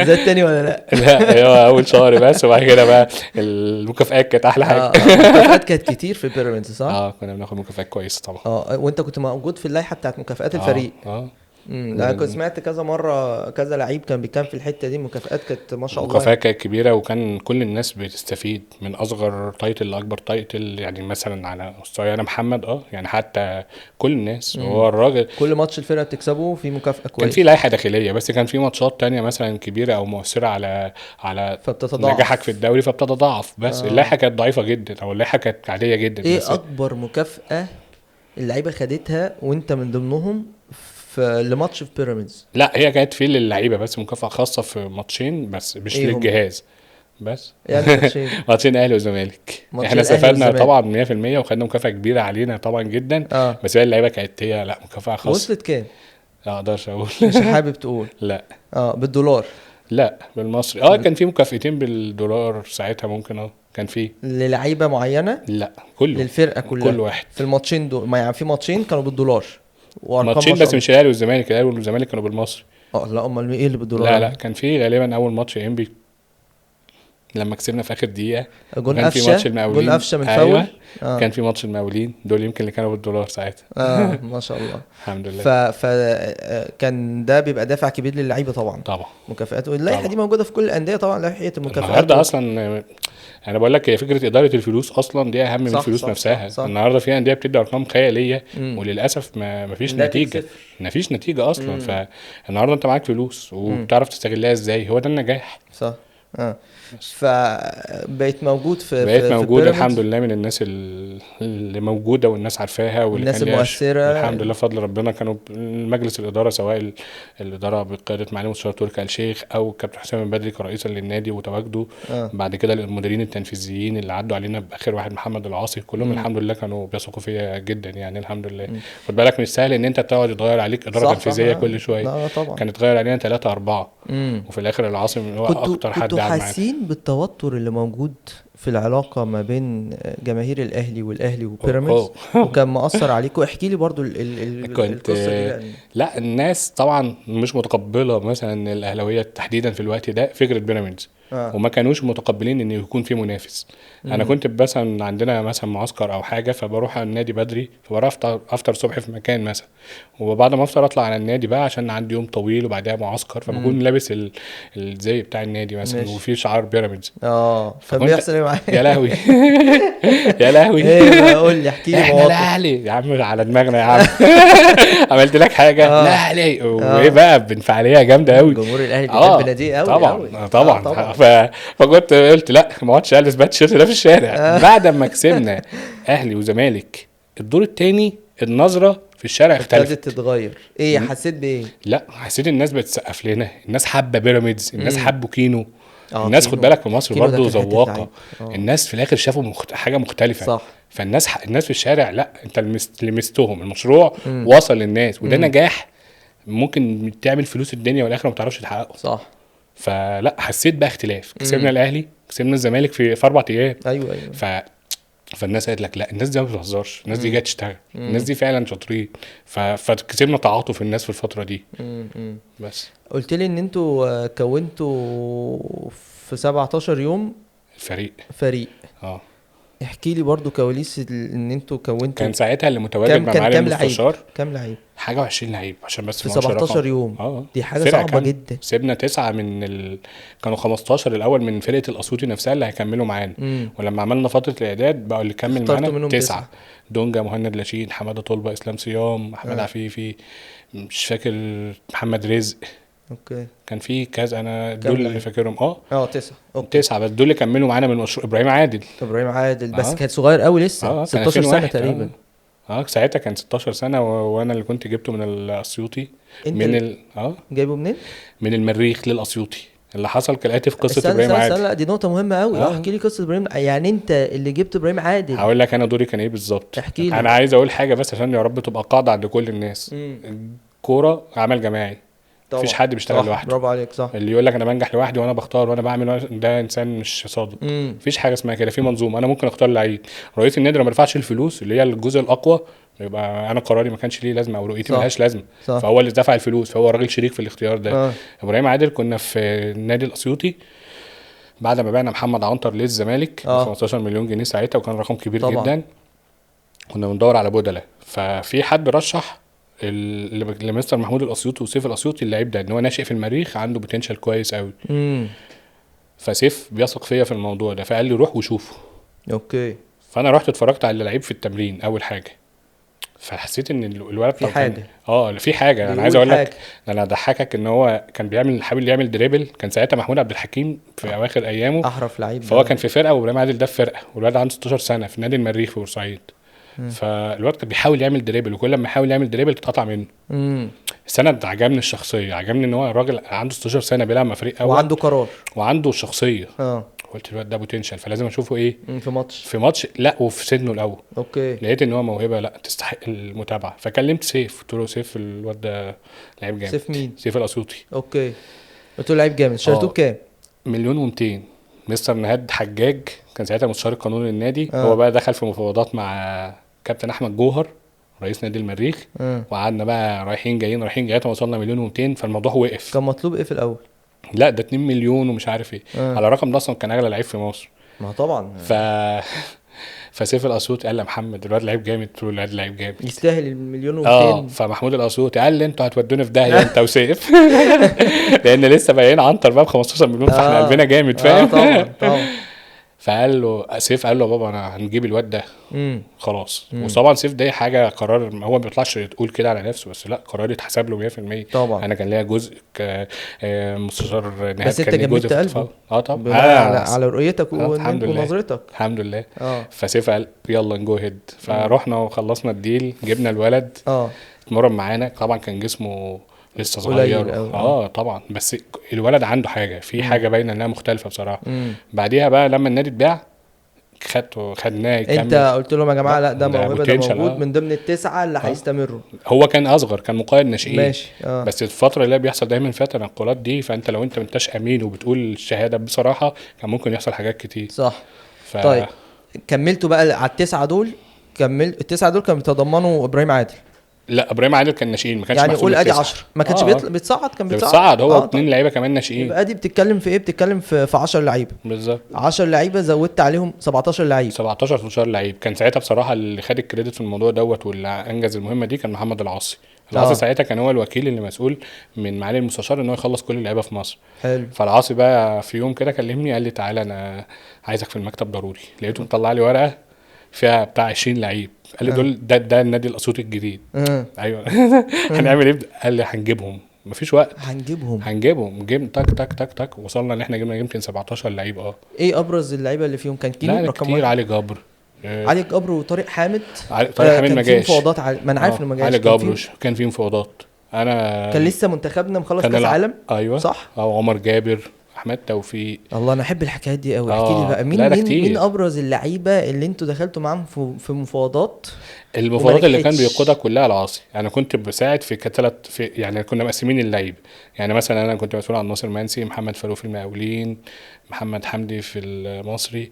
زاد تاني ولا لا؟ لا، هو اول شهر بس، وبعد كده بقى المكافآت كانت احلى حاجة. المكافآت كانت كتير في بيراميدز صح؟ كنا بناخد مكافآت كويسة طبعا. وانت كنت موجود في اللائحة بتاعت مكافآت الفريق. انا كنت سمعت كذا مرة كذا لعيب كان بيتكلم في الحتة دي، المكافآت كانت ما شاء الله، المكافآت كانت كبيرة، وكان كل الناس بتستفيد من اصغر title لاكبر title. يعني مثلا على مستوى انا محمد يعني حتى كل الناس. هو الراجل كل ماتش الفرقة بتكسبه في مكافاة كويسة. كان في لائحة داخلية، بس كان في ماتشات تانية مثلا كبيرة او مؤثرة على نجاحك في الدوري فبتتضاعف. بس اللائحة كانت ضعيفة جدا، او اللائحة كانت عادية جدا. ايه بس اكبر مكافاة اللعيبة خدتها وانت من ضمنهم في لماتش في بيراميدز؟ لا هي كانت في للعيبة بس، مكافاة خاصة في ماتشين بس، مش إيه للجهاز بس يعني ماتشين اهلي وزمالك. احنا استفدنا طبعا 100% وخدنا مكافاة كبيرة علينا طبعا جدا. بس هي اللعيبة كانت هي لا مكافاة خاصة. وصلت كام؟ لا اقدرش اقول. مش حابب تقول؟ لا. بالدولار؟ لا بالمصري. كان في مكافئتين بالدولار ساعتها، ممكن كان في للعيبة معينة؟ لا كله للفرقة كلها، كل واحد في الماتشين دول. ما يعني في ماتشين كانوا بالدولار، ماتشين بس مش الاهلي والزمالك، الاهلي والزمالك كانوا بالمصري. لا امال ايه اللي بالدولار؟ لا كان في غالبا اول ماتش انبي لما كسبنا في اخر دقيقة، جون قفشه، جون قفشه من فاول. كان في ماتش المقاولين، دول يمكن اللي كانوا بالدولار ساعتها. ما شاء الله. الحمد لله. فكان ده بيبقى دافع كبير للعيبة طبعا. طبعا مكافآت، واللائحه دي موجودة في كل الاندية طبعا، لائحة المكافآت النهارده اصلا. انا بقول لك هي فكرة ادارة الفلوس اصلا دي اهم من الفلوس نفسها. صح. النهارده في اندية بتدي ارقام خيالية وللاسف ما فيش نتيجة، ما فيش نتيجة اصلا. فالنهارده انت معاك فلوس وبتعرف تستغلها ازاي، هو ده النجاح. صح. فبقيت موجود في بقيت موجود في الحمد لله، من الناس اللي موجودة والناس عارفاها واللي الناس المؤثرة الحمد لله بفضل ربنا. كانوا مجلس الادارة، سواء الادارة بقيادة معالي مستشار تركي آل الشيخ او كابتن حسام بن بدري كرئيسا للنادي وتواجده، بعد كده المديرين التنفيذيين اللي عدوا علينا باخر واحد محمد العاصي، كلهم الحمد لله كانوا بيثقوا فيا جدا يعني الحمد لله. خد بالك مش سهل ان انت تقعد يتغير عليك ادارة تنفيذية كل شوية. كانت اتغير علينا 3 4 وفي الاخر العاصم هو اكتر حد عمل. حاسين بالتوتر اللي موجود في العلاقة ما بين جماهير الأهلي والأهلي وبيراميدز، وكان مأثر عليكم؟ احكي لي برضو القصة دي. يعني لا الناس طبعا مش متقبلة مثلا الأهلاوية تحديدا في الوقت ده فكرة بيراميدز، وما كانوش متقبلين ان يكون في منافس. انا كنت مثلا عندنا مثلا معسكر او حاجة، فبروح على النادي بدري، فبروح افطر الصبح في مكان مثلا، وبعد ما افطر اطلع على النادي بقى عشان عندي يوم طويل وبعدها معسكر، فبكون لابس الزي بتاع النادي مثلا وفي شعار بيراميدز. فبيحصل ايه معاك؟ يا لهوي يا لهوي. ايه قول لي، احكي لي. احنا الاهلي يا عم، على دماغنا يا عم. عملت لك حاجة؟ لا اهلي. وايه بقى بانفعاليه جامدة قوي. جمهور الاهلي بيحب ناديه قوي. طبعا طبعا. فكنت قلت لا ما اقعدش البس بقى التيشيرت ده في الشارع. بعد ما كسبنا اهلي وزمالك الدور الثاني، النظرة في الشارع اختلفت، ابتدت تتغير. ايه حسيت بايه؟ لا حسيت الناس بتسقف لنا، الناس حابة بيراميدز، الناس حبوا كينو. الناس خد بالك في مصر برضو ذواقه، الناس في الاخر شافوا حاجة مختلفة. صح. فالناس الناس في الشارع لا انت لمستهم، المشروع وصل للناس، وده نجاح ممكن تعمل فلوس الدنيا والاخرة ما تعرفش تحققه. صح. فلا حسيت بقى اختلاف. كسبنا الاهلي، كسبنا الزمالك في 4 ايام. ايوه ايوه. فالناس قالت لك لا الناس دي ما بتهزرش، الناس دي جاية تشتغل، الناس دي فعلا شاطرين. فكسبنا تعاطف الناس في الفترة دي. بس قلت لي ان انتوا كونتوا في 17 يوم فريق. احكي لي برضو كواليس ان انتوا كونتوا. كان ساعتها اللي متواجد مع معالي المستشار كام لعيب؟ حاجة و20 لعيب عشان بس في 17 يوم. دي حاجة صعبة جدا. سيبنا 9 من كانوا 15 الاول من فرقه الاسيوطي نفسها اللي هيكملوا معانا. ولما عملنا فترة الاعداد بقوا اللي كمل معانا 9. دونجا، مهند لاشين، حمادة طلبه، اسلام صيام، احمد عفيفي، مش فاكر، محمد رزق. okay. كان في كذا، انا دول اللي فاكرهم. 9. okay 9 بس دول اللي كملوا معانا من مشروع. ابراهيم عادل. ابراهيم عادل بس كان صغير قوي لسه، 16 سنة تقريبا. ساعتها كان 16 سنة، وانا اللي كنت جبته من الاسيوطي. من جايبه منين؟ من المريخ للاسيوطي. اللي حصل كالاتي في قصة ابراهيم عادل. لا دي نقطة مهمة قوي. احكي لي قصة ابراهيم. يعني انت اللي جبت ابراهيم عادل؟ هقول لك انا دوري كان ايه بالظبط. احكي لي. انا عايز اقول حاجة بس عشان يا رب تبقى قاعدة عند كل الناس. الكورة عمل جماعي، مفيش حد بيشتغل لوحده. برافو عليك. صح. اللي يقول لك انا بنجح لوحدي وانا بختار وانا بعمل، ده انسان مش صادق. مفيش حاجة اسمها كده. في منظومة. انا ممكن اختار لعيب، رئيس النادي لو ما رفعش الفلوس اللي هي الجزء الاقوى يبقى انا قراري ما كانش ليه لازمه او رؤيتي ملهاش لازمه. فهو اللي دفع الفلوس، فهو راجل شريك في الاختيار ده. ابراهيم عادل كنا في النادي الاسيوطي بعد ما بعنا محمد عنتر للزمالك ب 15 مليون جنيه ساعتها، وكان رقم كبير طبعا جدا. كنا بندور على بدله، ففي حد رشح لمستر محمود الاسيوطي وسيف الاسيوطي اللعيب ده، ان هو ناشئ في المريخ عنده potential كويس قوي. فسيف بيثق فيا في الموضوع ده، فقال لي روح وشوفه. okay. فانا رحت اتفرجت على اللعيب في التمرين اول حاجة، فحسيت ان الولد في حاجة. في حاجة. انا عايز اقول لك، انا اضحكك ان هو كان بيعمل، حاول يعمل dribble، كان ساعتها محمود عبد الحكيم في اواخر ايامه احرف لعيب، فهو كان في فرقه وابراهيم عادل ده في فرقه، والولد عنده 16 سنة في نادي المريخ في بورسعيد. فالولد كان بيحاول يعمل dribble، وكل ما يحاول يعمل dribble تتقطع منه. السند عجبني الشخصية، عجبني ان هو الراجل عنده 16 سنة بيلعب مع فريق اول وعنده قرار وعنده شخصية. قلت الواد ده potential، فلازم اشوفه ايه في ماتش، لا وفي سنة الاول. okay. لقيت ان هو موهبة لا تستحق المتابعة، فكلمت سيف، قلت له سيف الواد ده لعيب جامد. سيف مين؟ سيف الاسيوطي. okay. قلت له لعيب جامد. شريته بكام؟ 1,200,000. مستر نهاد حجاج كان ساعتها مستشار القانوني للنادي. هو بقى دخل في مفاوضات مع كابتن احمد جوهر رئيس نادي المريخ. وقعدنا بقى رايحين جايين رايحين جايين، وصلنا 1,200,000. فالموضوع وقف. كان مطلوب ايه في الاول؟ لا ده 2 مليون ومش عارف ايه. على الرقم ده اصلا كان اغلى لعيب في مصر. ما طبعا. فسيف الاسيوطي قال لمحمد الواد لعيب جامد، قلت له الواد لعيب جامد يستاهل 1,200,000. فمحمود الاسيوطي قال لي انتوا هتودوني في داهية انت وسيف لان لسه باين عنتر بقى ب 15 مليون، فاحنا قلبنا جامد فاهم. طبعا. فقال له سيف، قال له يا بابا انا هنجيب الواد ده خلاص. وطبعا سيف ده حاجة قرار، هو ما بيطلعش يقول كده على نفسه، بس لا قرار يتحسب له 100%. طبعا. انا كان ليا جزء كمستشار نهاد، بس انت جمدت قلبه. طبعا على رؤيتك ونظرتك. الحمد لله. فسيف قال يلا نجوهد، فروحنا وخلصنا ال deal، جبنا الولد. اتمرن معانا، طبعا كان جسمه لسه صغير. طبعا، بس الولد عنده حاجة، في حاجة باينة انها مختلفة بصراحة. بعديها بقى لما النادي اتباع خدناه يكمل. انت قلت لهم يا جماعة لا ده موهبة، ده موجود من ضمن التسعة اللي هيستمروا. هو كان اصغر، كان مقيد ناشئين ماشي. بس الفترة اللي بيحصل دايما فيها تنقلات دي، فانت لو انت منتش امين وبتقول الشهادة بصراحة كان ممكن يحصل حاجات كتير. صح. طيب كملتوا بقى على التسعة دول؟ كمل التسعة دول كانوا بيتضمنوا ابراهيم عادل؟ لا ابراهيم عادل كان ناشئين، ما كانش يعني قول ادي 10 ما كانش بيتصعد، كان بيتصعد هو 2 لعيبة كمان ناشئين. يبقى ادي بتتكلم في ايه؟ بتتكلم في 10 لعيبة بالظبط. 10 لعيبة زودت عليهم 17 لعيب، 17 لعيب. كان ساعتها بصراحة اللي خد ال credit في الموضوع دوت واللي انجز المهمة دي كان محمد العاصي. العاصي ساعتها كان هو الوكيل اللي مسؤول من معالي المستشار ان هو يخلص كل اللعيبة في مصر. حلو. فالعاصي بقى في يوم كده كلمني قال لي تعالى انا عايزك في المكتب ضروري. لقيته مطلع لي ورقة فيها بتاع 20 لعيب، قال لي دول ده النادي الاسيوطي الجديد. ايوه. هنعمل ايه؟ قال لي هنجيبهم، مفيش وقت، هنجيبهم. جيم تك تك تك تك، وصلنا ان احنا جبنا يمكن 17 لعيب. ايه ابرز اللعيبة اللي فيهم؟ كان كينو رقم 1، علي جبر، علي جبر وطارق حامد. طارق حامد ما جاش، في مفاوضات. ما انا عارف انه ما جاش. علي جبر كان في مفاوضات. انا كان لسه منتخبنا مخلص كاس عالم. ايوه صح. عمر جابر، احمد توفيق. الله، انا احب الحكايات دي قوي. احكي لي بقى مين ابرز اللعيبة اللي انتوا دخلتوا معاهم في مفاوضات؟ المفاوضات اللي كان بيقودها كلها العاصي. انا كنت بساعد في كتلت في، يعني كنا مقسمين اللعيبة. يعني مثلا انا كنت مسؤول عن ناصر منسي، محمد فاروق في المقاولين، محمد حمدي في المصري.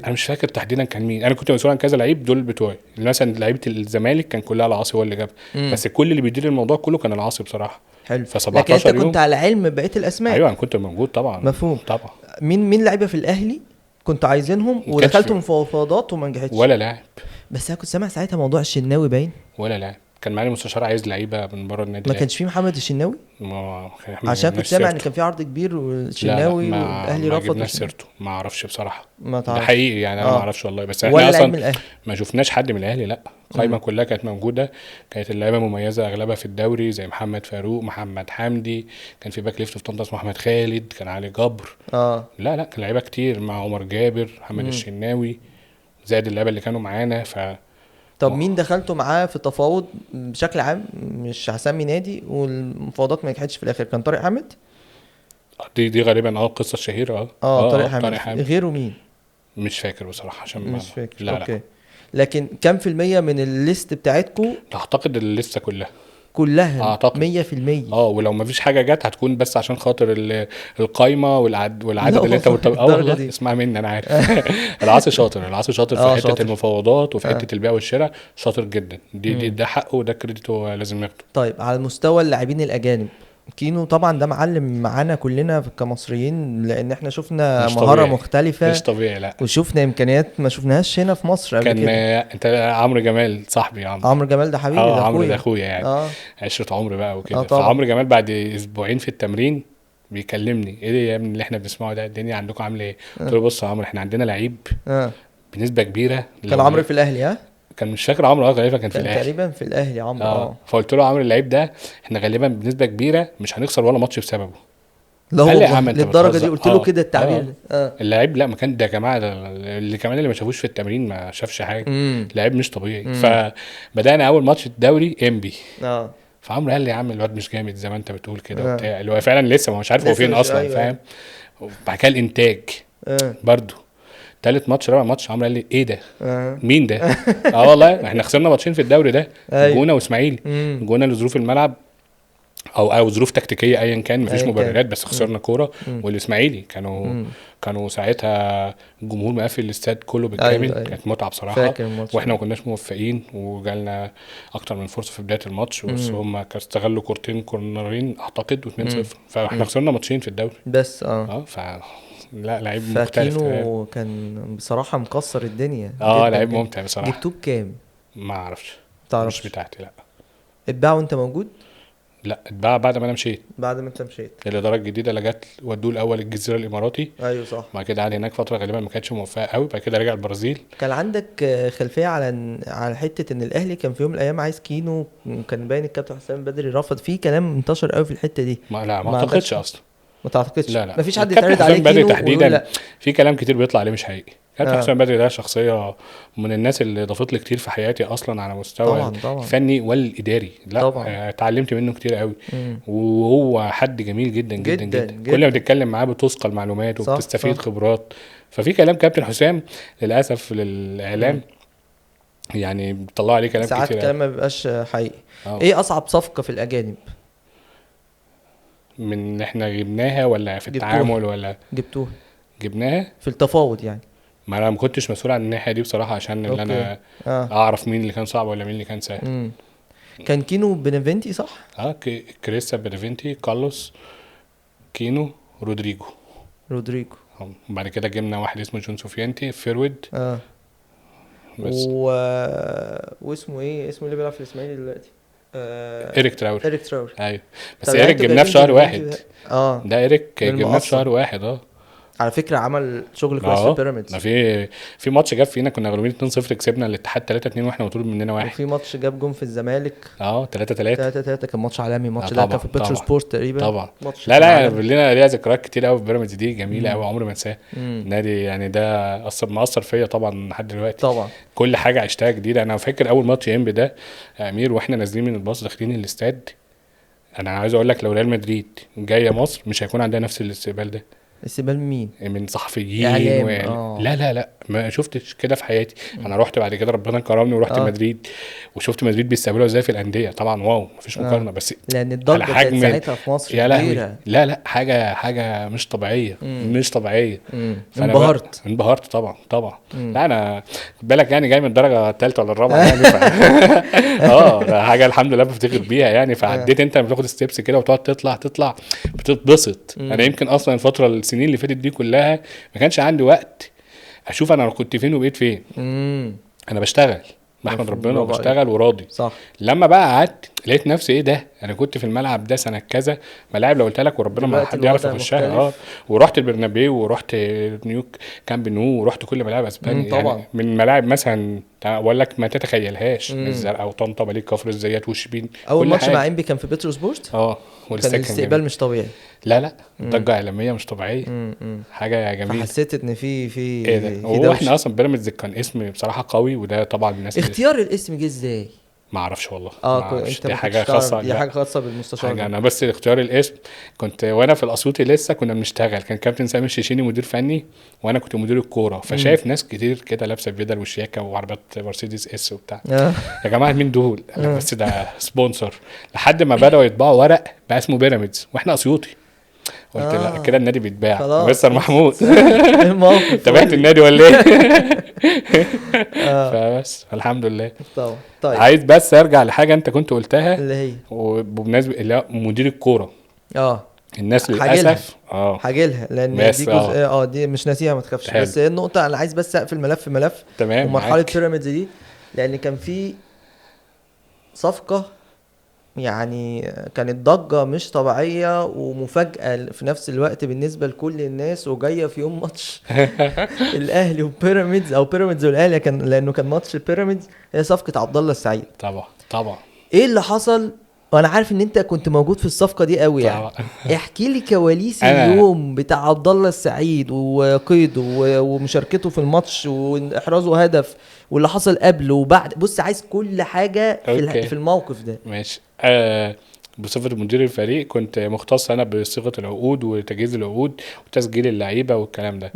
انا مش فاكر تحديدا كان مين. انا كنت مسؤول عن كذا لعيب دول بتوعي. مثلا لعيبة الزمالك كان كلها العاصي هو اللي جابها، بس كل اللي بيدير الموضوع كله كان العاصي بصراحة. حلو. لكن انت كنت على علم بقية الاسماء؟ ايوه انا كنت موجود طبعا. مفهوم طبعا. مين لعيبة في الاهلي كنت عايزينهم ودخلتوا مفاوضات وما نجحتش؟ ولا لاعب. بس انا كنت سامع ساعتها موضوع الشناوي باين. ولا لاعب. كان معايا المستشار عايز لعيبة من بره النادي. ما كانش فيه محمد الشناوي؟ عشان كنت سامع ان كان في عرض كبير والشناوي والاهلي رفض. ما سيرته، ما اعرفش بصراحة، ما تعرف حقيقي يعني. انا ما اعرفش والله، بس احنا اصلا ما شفناش حد من الاهلي. لا القايمة كلها كانت موجودة، كانت اللعيبة مميزة اغلبها في الدوري زي محمد فاروق، محمد حمدي، كان في back left في طنطا اسمه احمد خالد، كان علي جبر. لا كان لعيبة كتير مع عمر جابر، محمد الشناوي، زائد اللعيبة اللي كانوا معانا. طب مين دخلتوا معاه في التفاوض بشكل عام؟ مش هسمي نادي، والمفاوضات ما نجحتش في الاخر. كان طارق حامد؟ دي غالبا القصة الشهيرة. طارق حامد. غيره مين؟ مش فاكر بصراحة، عشان مش فاكر. لا okay. لا. لكن كم في المية من ال list بتاعتكم؟ اعتقد الليستة كلها اعتقد 100%. ولو ما فيش حاجة جت هتكون بس عشان خاطر القايمة والعدد اللي انت والله اسمع مني انا عارف. العاصي شاطر، العاصي شاطر في حتة شاطر. المفاوضات وفي حتة البيع والشراء شاطر جدا. دي ده حقه وده credit هو لازم ياخده. طيب على مستوى اللاعبين الاجانب كينو طبعا ده معلم معانا كلنا كمصريين، لان احنا شفنا مهارة مختلفة مش طبيعي، لا وشفنا امكانيات ما شفناهاش هنا في مصر قبل كان كده. انت عمرو جمال صاحبي، عمرو جمال ده حبيبي، ده عمرو ده اخويا يعني، عشرة عمر بقى وكده. فعمرو جمال بعد اسبوعين في التمرين بيكلمني، ايه يا ابني اللي احنا بنسمعه ده، الدنيا عندكم عامله ايه؟ قلت له بص يا عمرو، احنا عندنا لعيب بنسبة كبيرة. كان عمرو في الاهلي؟ ها كان مش فاكر عمرو، غالبا كان في الاهلي تقريبا، في الاهلي عمرو. فقلت له عمرو اللعيب ده احنا غالبا بنسبة كبيرة مش هنخسر ولا ماتش بسببه. لا والله للدرجة دي قلت له كده التعبير؟ اللعيب لا ما كان ده يا جماعة، اللي كمان اللي ما شافوش في التمرين ما شافش حاجة، لعيب مش طبيعي. فبدانا اول ماتش الدوري انبي، فعمرو قال لي يا عم الواد مش جامد زي ما انت بتقول كده وبتاع، اللي هو فعلا لسه ما مش عارف هو فين اصلا. أيوة. فاهم. وبعد كده الانتاج برضو تالت ماتش رابع ماتش عمرو قال لي ايه ده؟ مين ده؟ والله احنا خسرنا ماتشين في الدوري ده، جونة واسماعيلي. جونة لظروف الملعب او ظروف تكتيكية ايا كان، مفيش مبررات، بس خسرنا كورة. والاسماعيلي كانوا ساعتها الجمهور مقفل الاستاد كله بالكامل. أيوة. كانت متعه بصراحة، واحنا ما كناش موفقين وجالنا اكتر من فرصة في بداية الماتش، بس هم استغلوا كورتين كورنرين اعتقد 2-0، فاحنا خسرنا ماتشين في الدوري بس. ف لا لعيب مختلف. فكينو كان بصراحة مكسر الدنيا. لعيب ممتع بصراحة. جبتوه بكام؟ ما اعرفش، مش بتاعتي. لا اتباع وانت موجود؟ لا اتباع بعد ما انا مشيت. بعد ما انت مشيت الادارة الجديدة اللي جت ودوه الاول الجزيرة الاماراتي. ايوه صح. بعد كده قعد هناك فترة غالبا ما كانتش موفقة قوي، بعد كده رجع البرازيل. كان عندك خلفية على حتة ان الاهلي كان في يوم من الايام عايز كينو، وكان باين الكابتن حسام بدري رفض، في كلام انتشر قوي في الحتة دي. ما لا ما اعتقدش اصلا. ما تعتقدش؟ لا لا مفيش حد يتعرض عليه كينو تحديدا. في كلام كتير بيطلع عليه مش حقيقي. كابتن حسام بدري ده شخصية من الناس اللي ضافت لي كتير في حياتي اصلا على مستوى الفني والاداري. لا اتعلمت منه كتير قوي. وهو حد جميل جدا جدا جدا, جدا. كل ما بتتكلم معاه بتثقل معلومات وبتستفيد خبرات. ففي كلام كابتن حسام للاسف للاعلام يعني بيطلعوا عليه كلام كتير، ساعات كلام ما بيبقاش حقيقي. ايه اصعب صفقة في الاجانب من احنا جبناها ولا في التعامل ولا جبتوها؟ جبناها في التفاوض يعني. ما انا ما كنتش مسؤول عن الناحية دي بصراحة، عشان اللي انا اعرف مين اللي كان صعب ولا مين اللي كان سهل. كان كينو بنفنتي صح؟ كريستا بنفنتي، كارلوس، كينو، رودريجو. بعد كده جبنا واحد اسمه جون سوفيانتي forward. بس واسمه ايه، اسمه اللي بيلعب في الاسماعيلي دلوقتي؟ إيريك تراوري. إيريك تراوري ايوه. بس إيريك جبناه في شهر واحد. ده إيريك جبناه في شهر واحد. على فكرة عمل شغل كويس في بيراميدز. في ماتش جاب فينا كنا غلوبين 2-0، كسبنا الاتحاد 3-2 واحنا مطلوب مننا واحد. وفي ماتش جاب جون في الزمالك 3-3. 3-3 كان ماتش عالمي. الماتش ده كان في بترو سبورت تقريبا. طبعا لا لا لنا ليها ذكريات كتير قوي في بيراميدز دي جميلة قوي، عمري ما انساها. النادي يعني ده اثر مأثر فيا طبعا لحد دلوقتي. طبعا كل حاجة عشتها جديدة. انا فاكر اول ماتش انبي ده يا امير، واحنا نازلين من الباص داخلين الاستاد، انا عايز اقول لك لو ريال مدريد جاية مصر مش هيكون عندها نفس الاستقبال ده. استقبال مين؟ من صحفيين لا لا لا ما شفتش كده في حياتي. انا رحت بعد كده ربنا كرمني ورحت مدريد وشفت مدريد بيستقبلوها ازاي في الاندية. طبعا wow مفيش مقارنة، بس لان الضجة كانت ساعتها في مصر كبيرة. لا لا حاجة مش طبيعية. مش طبيعية. انبهرت طبعا طبعا. لا انا بالك يعني جاي من الدرجة الثالثة ولا الرابعة يعني ده حاجة الحمد لله بفتخر بيها يعني. فعديت انت بتاخد steps كده وتقعد تطلع بتتبسط. انا يمكن اصلا الفترة السنين اللي فاتت دي كلها ما كانش عندي وقت اشوف انا كنت فين وبقيت فين. انا بشتغل بحمد ربنا وبشتغل وراضي. صح. لما بقى قعدت لقيت نفسي ايه ده، انا كنت في الملعب ده سنة كذا، ملاعب لو قلت لك وربنا ما حد يعرف يخشها. ورحت البرنابيو ورحت نيوك كامب نو ورحت كل ملاعب اسبانيا يعني من ملاعب مثلا اقول لك ما تتخيلهاش، الزرقاء وطنطا بليك كفر الزيات وشبين. اول ماتش مع انبي كان في بترو سبورت. والاستقبال الاستقبال مش طبيعي. لا لا ضجه اعلامية مش طبيعية. حاجة جميلة. فحسيت ان في ايه ده. هو احنا اصلا بيراميدز كان اسم بصراحة قوي، وده طبعا الناس اختيار الاسم جه ازاي ما اعرفش والله. انت دي حاجة خاصة، دي حاجة خاصة بالمستشار. انا بس اختيار الاسم كنت وانا في الاسيوطي لسه كنا بنشتغل، كان كابتن سامي الشيشيني مدير فني وانا كنت مدير الكورة، فشايف ناس كتير كده لابسه بدل وشياكه وعربيات مرسيدس S وبتاع. يا جماعة مين دول؟ بس ده sponsor. لحد ما بداوا يطبعوا ورق بقى اسمه بيراميدز واحنا اسيوطي. قلت لا كده النادي بيتباع. مستر محمود تابعت النادي ولا ايه؟ فبس الحمد لله. طيب عايز بس ارجع لحاجة انت كنت قلتها اللي هي وبمناسبة اللي مدير الكورة. الناس للاسف هاجيلها لان دي جزء دي مش ناسيها ما تخافش. بس هي النقطة انا عايز بس اقفل ملف تمام ومرحلة بيراميدز دي، لان كان في صفقة يعني كانت ضجه مش طبيعية ومفاجاه في نفس الوقت بالنسبة لكل الناس، وجاية في يوم ماتش الاهلي وبيراميدز او بيراميدز والاهلي، كان لانه كان ماتش بيراميدز، هي صفقة عبد الله السعيد. طبعا ايه اللي حصل؟ وانا عارف ان انت كنت موجود في الصفقة دي قوي يعني. احكي لي كواليس اليوم بتاع عبد الله السعيد وقيده ومشاركته في الماتش واحرازه هدف واللي حصل قبله وبعد. بص عايز كل حاجة في الموقف ده. ماشي. بصفة مدير الفريق كنت مختص انا بصيغة العقود وتجهيز العقود وتسجيل اللعيبة والكلام ده.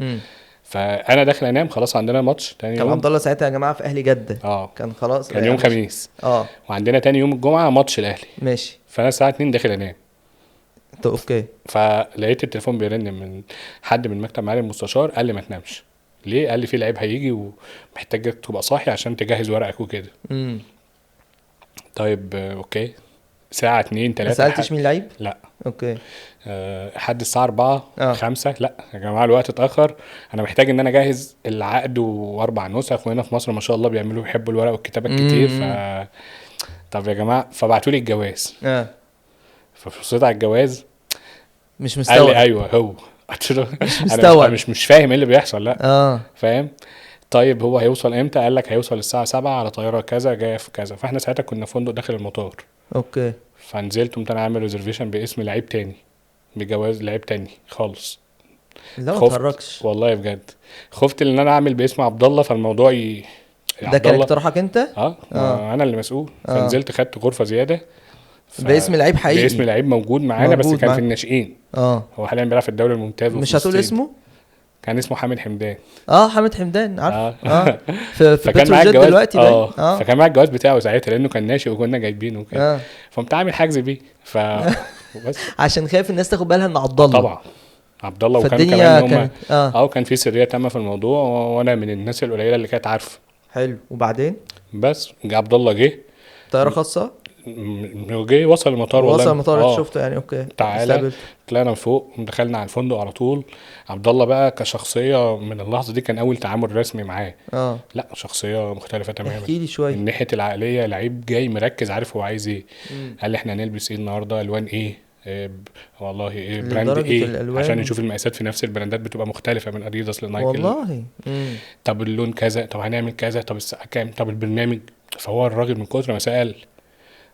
فانا داخل انام خلاص، عندنا ماتش تاني يوم. كان عبد الله ساعتها يا جماعة في اهلي جده. كان خلاص كان يوم خميس. وعندنا تاني يوم الجمعة ماتش الاهلي. ماشي. فانا الساعة 2 داخل انام. طب okay. فلقيت التليفون بيرن من حد من مكتب معالي المستشار، قال لي ما تنامش. ليه؟ قال لي في لعيب هيجي ومحتاجك تبقى صاحي عشان تجهز ورقك وكده. طيب okay. ساعة 2 3 ما سألتش مين لعيب؟ لا. okay. حد الساعة 4 5 لا يا جماعة الوقت اتأخر، انا محتاج ان انا اجهز العقد و4 نسخ، وهنا في مصر ما شاء الله بيعملوا بيحبوا الورق والكتابة كتير. طب يا جماعة، فبعتوا لي الجواز. فبصيت على الجواز مش مستوعب. قال لي ايوه هو مش مستوعب، مش فاهم ايه اللي بيحصل. لا فاهم. طيب هو هيوصل امتى؟ قال لك هيوصل الساعة 7 على طيارة كذا جاية في كذا. فاحنا ساعتها كنا في فندق داخل المطار. okay. فنزلت قمت انا عامل reservation باسم لعيب تاني، بجواز لعيب تاني خالص. لا ما تهرجش والله بجد، خفت ان انا اعمل باسم عبد الله فالموضوع ده كان اقتراحك انت؟ انا اللي مسؤول. فنزلت خدت غرفة زيادة باسم لعيب حقيقي، باسم لعيب موجود معانا بس كان في الناشئين. هو حاليا بيلعب في الدوري الممتاز. مش هتقول اسمه؟ كان اسمه حامد حمدان. حامد حمدان، عارف. في بتروجيت دلوقتي. فكان معاه الجواز بتاعه ساعتها لانه كان ناشئ وكنا جايبينه وكده. فقمت عامل حجز بيه بس عشان خايف الناس تاخد بالها ان عبد الله. طبعا عبد الله، وكان كمان هم كان في سرية تامة في الموضوع، وانا من الناس القليلة اللي كانت عارفه. حلو. وبعدين بس عبد الله جه طيارة خاصة، جه وصل المطار. والله وصل المطار شفته يعني. okay تعالى. طلعنا فوق دخلنا على الفندق على طول. عبد الله بقى كشخصية من اللحظة دي كان اول تعامل رسمي معاه. لا شخصية مختلفة تماما. احكي لي شوية من ناحية العقلية. لعيب جاي مركز، عارف هو عايز ايه. قال لي احنا هنلبس ايه النهارده، الوان ايه، والله ايه brand ايه، الألوان. عشان نشوف المقاسات في نفس البراندات بتبقى مختلفة من اديداس لنايك والله. طب اللون كذا، طب هنعمل كذا، طب الساعة كام، طب البرنامج. فهو الراجل من كتر ما سال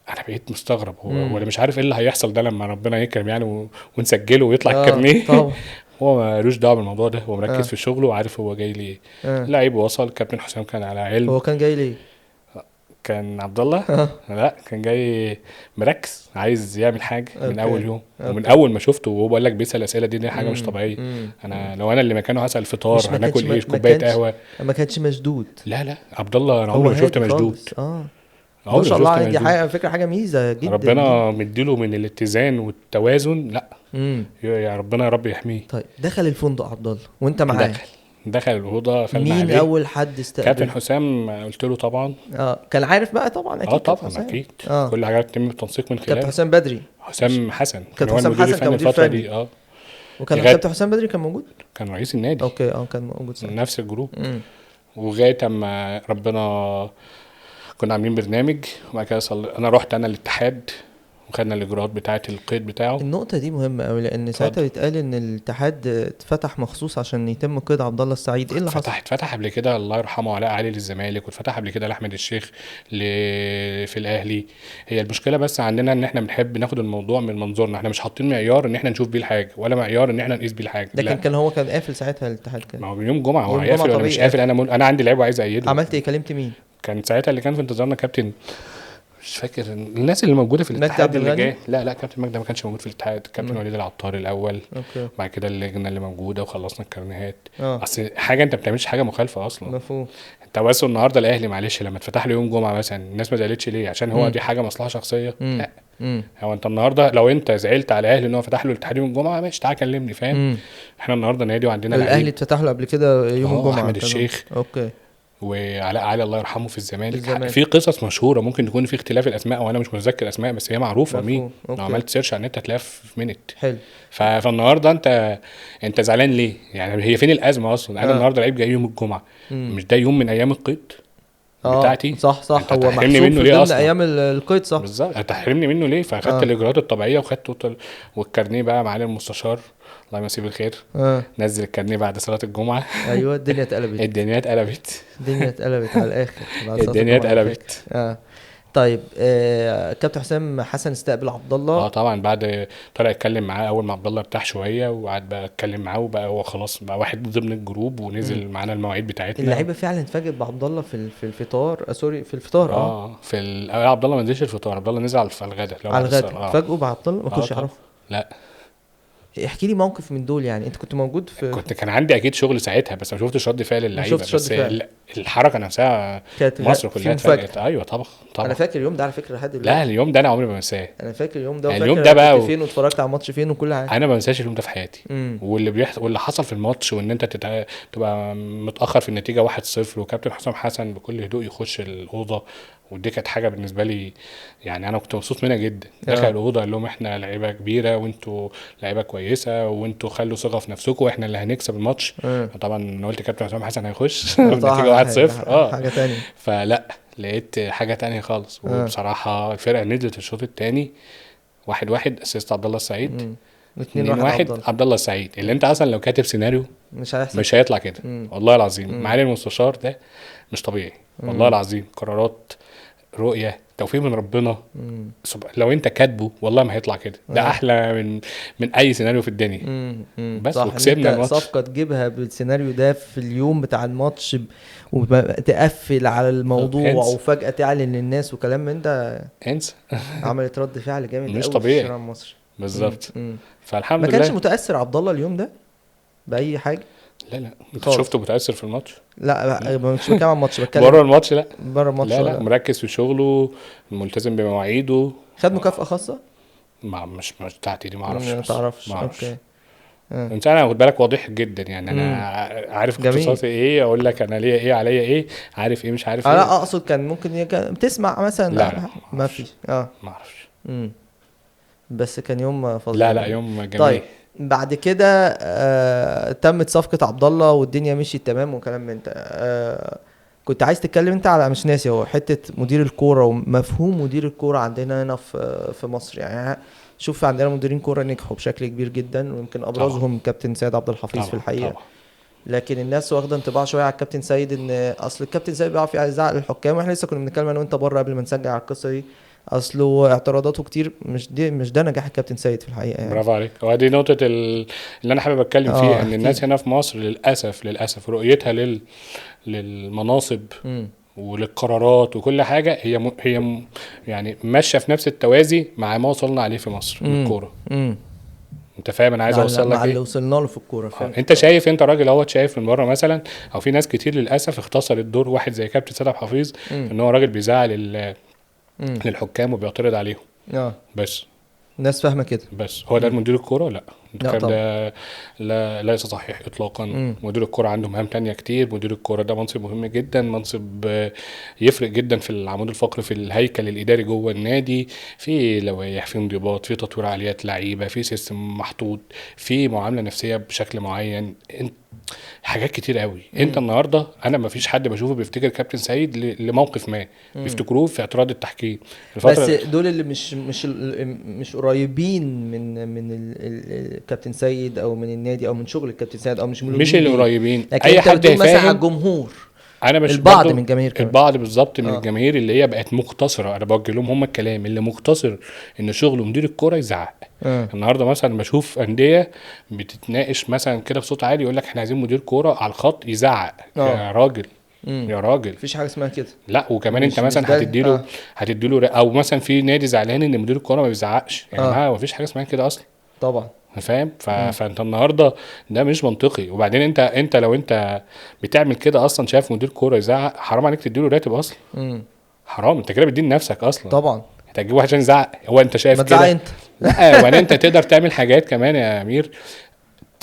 انا بقيت مستغرب، هو ولا مش عارف ايه اللي هيحصل ده لما ربنا يكرم يعني ونسجله ويطلع الكارنيه. هو مالوش دعوه بالموضوع ده، هو مركز في شغله وعارف هو جاي ليه. لعيب وصل، كابتن حسام كان على علم. هو كان جاي ليه؟ كان عبد الله لا كان جاي مركز، عايز يعمل حاجة من اول يوم. ومن اول ما شفته وهو بقول لك بيسال الاسئلة دي حاجة مش طبيعية. انا لو انا اللي مكانه هسال فطار، هناكل ايه، كوباية قهوة. ما كانش مشدود. لا عبد الله انا عمري ما شفته مشدود. ما شاء الله، دي حاجة فكرة، حاجة ميزة جدا، ربنا مديله من الاتزان والتوازن. لا يا ربنا يا رب يحميه. طيب دخل الفندق عبد الله وانت معاه؟ دخل الاوضة. مين اول حد استقبل؟ كابتن حسام قلت له طبعا. كان عارف بقى طبعا اكيد. طبعا اكيد. كل حاجة بتتم بالتنسيق من خلال كابتن حسام بدري. حسام حسن كان حسام حسن كان مدير الفترة دي. وكان كابتن حسام بدري كان موجود، كان رئيس النادي. okay كان موجود نفس ال group. وغاية اما ربنا كنا عاملين برنامج، وبعد كده انا رحت انا الاتحاد وخدنا الاجراءات بتاعه القيد بتاعه. النقطة دي مهمة قوي، لان ساعتها بيتقال ان الاتحاد اتفتح مخصوص عشان يتم قيد عبد الله السعيد. ايه اللي حصل؟ اتفتح قبل كده الله يرحمه علاء علي للزمالك، واتفتح قبل كده لاحمد الشيخ في الاهلي. هي المشكلة بس عندنا ان احنا بنحب ناخد الموضوع من منظورنا، احنا مش حاطين معيار ان احنا نشوف بيه الحاجة ولا معيار ان احنا نقيس بيه الحاجة. لكن كان هو كان قافل ساعتها الاتحاد، كان ما هو يوم جمعه هو قافل ولا مش قافل؟ انا عندي لعيب وعايز ايده. عملت ايه؟ كلمت مين؟ كان ساعتها اللي كان في انتظارنا كابتن، مش فاكر الناس اللي موجودة في الاتحاد اللي جاي. لا كابتن مجدي ما كانش موجود في الاتحاد، كابتن وليد العطار الاول. بعد كده اللجنة اللي موجودة وخلصنا الكارنيهات. اصل حاجة انت ما بتعملش حاجة مخالفة اصلا. مفهوم. انت بس النهارده الاهلي معلش لما اتفتح له يوم جمعه مثلا الناس ما زعلتش ليه؟ عشان هو دي حاجة مصلحة شخصية. لا هو انت النهارده لو انت زعلت على الاهلي ان هو فتح له الاتحاد يوم الجمعة ماشي تعالى كلمني، فاهم؟ احنا النهارده نادي وعندنا الاهلي اتفتح له قبل كده يوم الجمعة احمد الشيخ. okay. وعلاء علي الله يرحمه في الزمالك. في قصص مشهورة ممكن يكون في اختلاف الاسماء وانا مش متذكر اسماء، بس هي معروفة مين. لو عملت search على النت هتلاقيها في minute. حلو. فالنهارده انت زعلان ليه؟ يعني هي فين الازمة اصلا؟ انا النهارده لعيب جاي يوم الجمعة، مش ده يوم من ايام القيد بتاعتي؟ صح هو محسوب منه ليه اصلا ايام القيد؟ صح بالظبط. هتحرمني منه ليه؟ فاخدت الاجراءات الطبيعية وخدت والكارنيه بقى معالي المستشار الله يمسيه بالخير نزل الكارنيه بعد صلاة الجمعة. ايوه الدنيا اتقلبت. الدنيا اتقلبت. الدنيا اتقلبت على الاخر. الدنيا اتقلبت. طيب كابتن حسام حسن استقبل عبد الله. طبعا بعد طلع اتكلم معاه اول ما عبد الله ارتاح شوية، وقعد بقى اتكلم معاه، وبقى هو خلاص بقى واحد ضمن ال group، ونزل معانا المواعيد بتاعتنا. اللعيبة فعلا اتفاجئت بعبد الله في الفطار. sorry في الفطار. في عبد الله ما نزلش الفطار، عبد الله نزل على الغداء. على الغداء اتفاجئوا بعبد الله، ما كانوش يعرفوا. لا احكي لي موقف من دول. يعني انت كنت موجود في؟ كنت كان عندي اكيد شغل ساعتها، بس ما شفتش رد فعل اللعيبة، بس الحركة نفسها مصر كلها اتفاجئت. ايوه طبعا. انا فاكر اليوم ده على فكرة لحد دلوقتي. لا اليوم ده انا عمري ما بنساه. انا فاكر اليوم ده، وفاكر اليوم ده بقى فين واتفرجت على الماتش فين وكل حاجة. انا ما بنساش اليوم ده في حياتي. واللي بيحصل واللي حصل في الماتش، وان انت تبقى متاخر في النتيجة 1-0، وكابتن حسام حسن بكل هدوء يخش الاوضة، ودي كانت حاجة بالنسبة لي يعني انا كنت مبسوط منها جدا. دخل الاوضة قال لهم احنا لعيبة كبيرة وانتوا لعيبة كويسة، وانتوا خلوا ثقة في نفسكم واحنا اللي هنكسب الماتش. طبعا انا قلت كابتن حسام حسن هيخش النتيجة 1-0 حاجة ثانية. فلا لقيت حاجة ثانية خالص. وبصراحة الفرقة نزلت الشوط الثاني 1-1، assist عبد الله السعيد، 2-1 عبد الله السعيد، اللي انت اصلا لو كاتب سيناريو مش هيطلع كده. والله العظيم معالي المستشار ده مش طبيعي. والله العظيم قرارات، رؤية، توفيق من ربنا. لو انت كاتبه والله ما هيطلع كده. ده احلى من اي سيناريو في الدنيا. بس وكسبنا الماتش. صفقة تجيبها بالسيناريو ده في اليوم بتاع الماتش وتقفل على الموضوع وفجاة تعلن للناس وكلام من ده، انسى. عملت رد فعل جامد مش طبيعي في الشارع المصري. بالظبط. فالحمد لله. ما كانش متاثر عبد الله اليوم ده باي حاجة؟ لا انت شفته متاثر في الماتش؟ لا مش بتكلم عن الماتش، بتكلم بره الماتش. لا بره الماتش لا مركز في شغله، ملتزم بمواعيده. خد مكافأة خاصة؟ ما مش بتاعتي دي، ما اعرفش. ما تعرفش. okay. انت انا خد بالك واضح جدا يعني، انا عارف اختصاصي ايه، اقول لك انا ليا ايه عليا ايه، عارف ايه مش عارف ايه. لا اقصد كان ممكن بتسمع مثلا. لا ما فيش. ما اعرفش. بس كان يوم فظيع. لا يوم جميل. طيب بعد كده تمت صفقة عبد الله والدنيا مشيت تمام وكلام من ده. كنت عايز تتكلم انت على، مش ناسي، هو حتة مدير الكورة ومفهوم مدير الكورة عندنا هنا في مصر. يعني شوف عندنا مديرين كورة نجحوا بشكل كبير جدا، ويمكن ابرزهم كابتن سيد عبد الحفيظ في الحقيقة. طبعا. لكن الناس واخده انطباع شوية على الكابتن سيد، ان اصل الكابتن سيد بيعرف يزعق للحكام، واحنا لسه كنا بنتكلم انا وانت بره قبل ما نسجل على القصة دي، اصله اعتراضاته كتير. مش ده نجاح الكابتن سيد في الحقيقة يعني. برافو عليك. وادي نقطة اللي انا حابب اتكلم فيها، ان الناس هنا في مصر للاسف رؤيتها للمناصب وللقرارات وكل حاجة هي يعني ماشية في نفس التوازي مع ما وصلنا عليه في مصر من الكورة. انت فاهم انا عايز اوصل لك ايه؟ اللي وصلنا له في الكورة. انت شايف، انت راجل اهوت شايف من بره مثلا، او في ناس كتير للاسف اختصرت دور واحد زي كابتن سيد عبد الحفيظ، ان هو راجل بيزعل للحكام وبيعترض عليهم. بس الناس فاهمه كده. بس هو ده مدير الكورة؟ لا، الكلام ده لا ليس صحيح اطلاقا. مدير الكورة عنده مهام تانية كتير. مدير الكورة ده منصب مهم جدا، منصب يفرق جدا في العمود الفقري في الهيكل الاداري جوه النادي، في لوائح، في انضباط، في تطوير عاليات لعيبة، في system محطوط، في معاملة نفسية بشكل معين، حاجات كتير قوي. انت النهارده انا ما فيش حد بشوفه بيفتكر كابتن سيد لموقف ما، بيفتكروه في اعتراض التحكيم. بس دول اللي مش قريبين من الكابتن سيد او من النادي او من شغل الكابتن سيد، او مش اللي قريبين. اي حد مثلا على الجمهور، انا مش البعض من الجماهير كمان. البعض بالظبط من الجماهير اللي هي بقت مقتصرة، انا بوجه لهم هم الكلام اللي مقتصر ان شغله مدير الكورة يزعق. النهارده مثلا بشوف اندية بتتناقش مثلا كده بصوت عالي، يقول لك احنا عايزين مدير كورة على الخط يزعق. يا راجل، يا راجل، مفيش حاجة اسمها كده. لا، وكمان انت مثلا هتديله او مثلا في نادي زعلان ان مدير الكورة ما بيزعقش. يا جماعة مفيش حاجة اسمها كده اصلا. طبعا فاهم. فانت النهارده ده مش منطقي. وبعدين انت لو انت بتعمل كده اصلا، شايف مدير كورة يزعق، حرام عليك تديله راتب اصلا. حرام، انت كده بتدين نفسك اصلا. طبعا انت هتجيبه عشان يزعق، هو انت شايف كده؟ انت لا، وبعدين انت تقدر تعمل حاجات كمان يا امير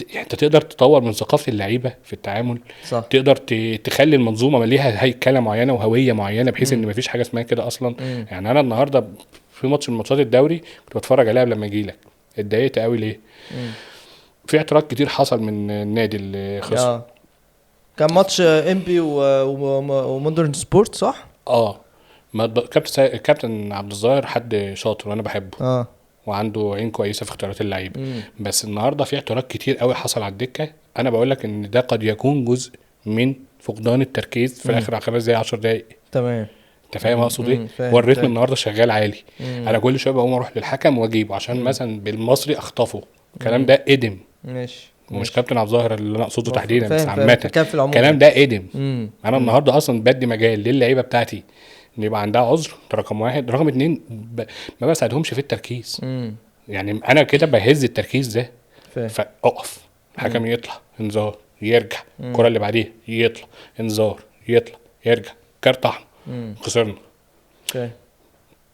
يعني انت تقدر تطور من ثقافة اللعيبة في التعامل. صح. تقدر تخلي المنظومة ليها هيكله معينة وهويه معينة، بحيث ان مفيش حاجة اسمها كده اصلا. يعني انا النهارده في ماتش من ماتشات الدوري كنت بتفرج عليها قبل لما اجي لك، اتضايقت قوي. ليه؟ في اعتراض كتير حصل من النادي اللي خسر. كان ماتش امبي ومودرن سبورت، صح؟ كابتن عبد الظاهر حد شاطر وانا بحبه. وعنده عين كويسة في اختيارات اللعيبة. بس النهارده في اعتراض كتير قوي حصل على الدكة. انا بقول لك ان ده قد يكون جزء من فقدان التركيز في اخر 5 دقايق 10 دقايق. تمام. انت فاهم اقصد ايه؟ هو الريتم النهارده شغال عالي. انا كل شوية بقوم اروح للحكم واجيبه عشان مثلا بالمصري اخطفه. الكلام ده قدم. ماشي. ومش كابتن عبد الظاهر اللي انا اقصده تحديدا، بس عامة الكلام ده قدم. انا النهارده اصلا بدي مجال للعيبة بتاعتي ان يبقى عندها عذر، ده رقم واحد. رقم اتنين، ما بساعدهمش في التركيز. يعني انا كده بهز التركيز ده. فاقف، الحكم يطلع انذار، يرجع الكره اللي بعديها يطلع انذار، يطلع يرجع كارت احمر، خسرنا.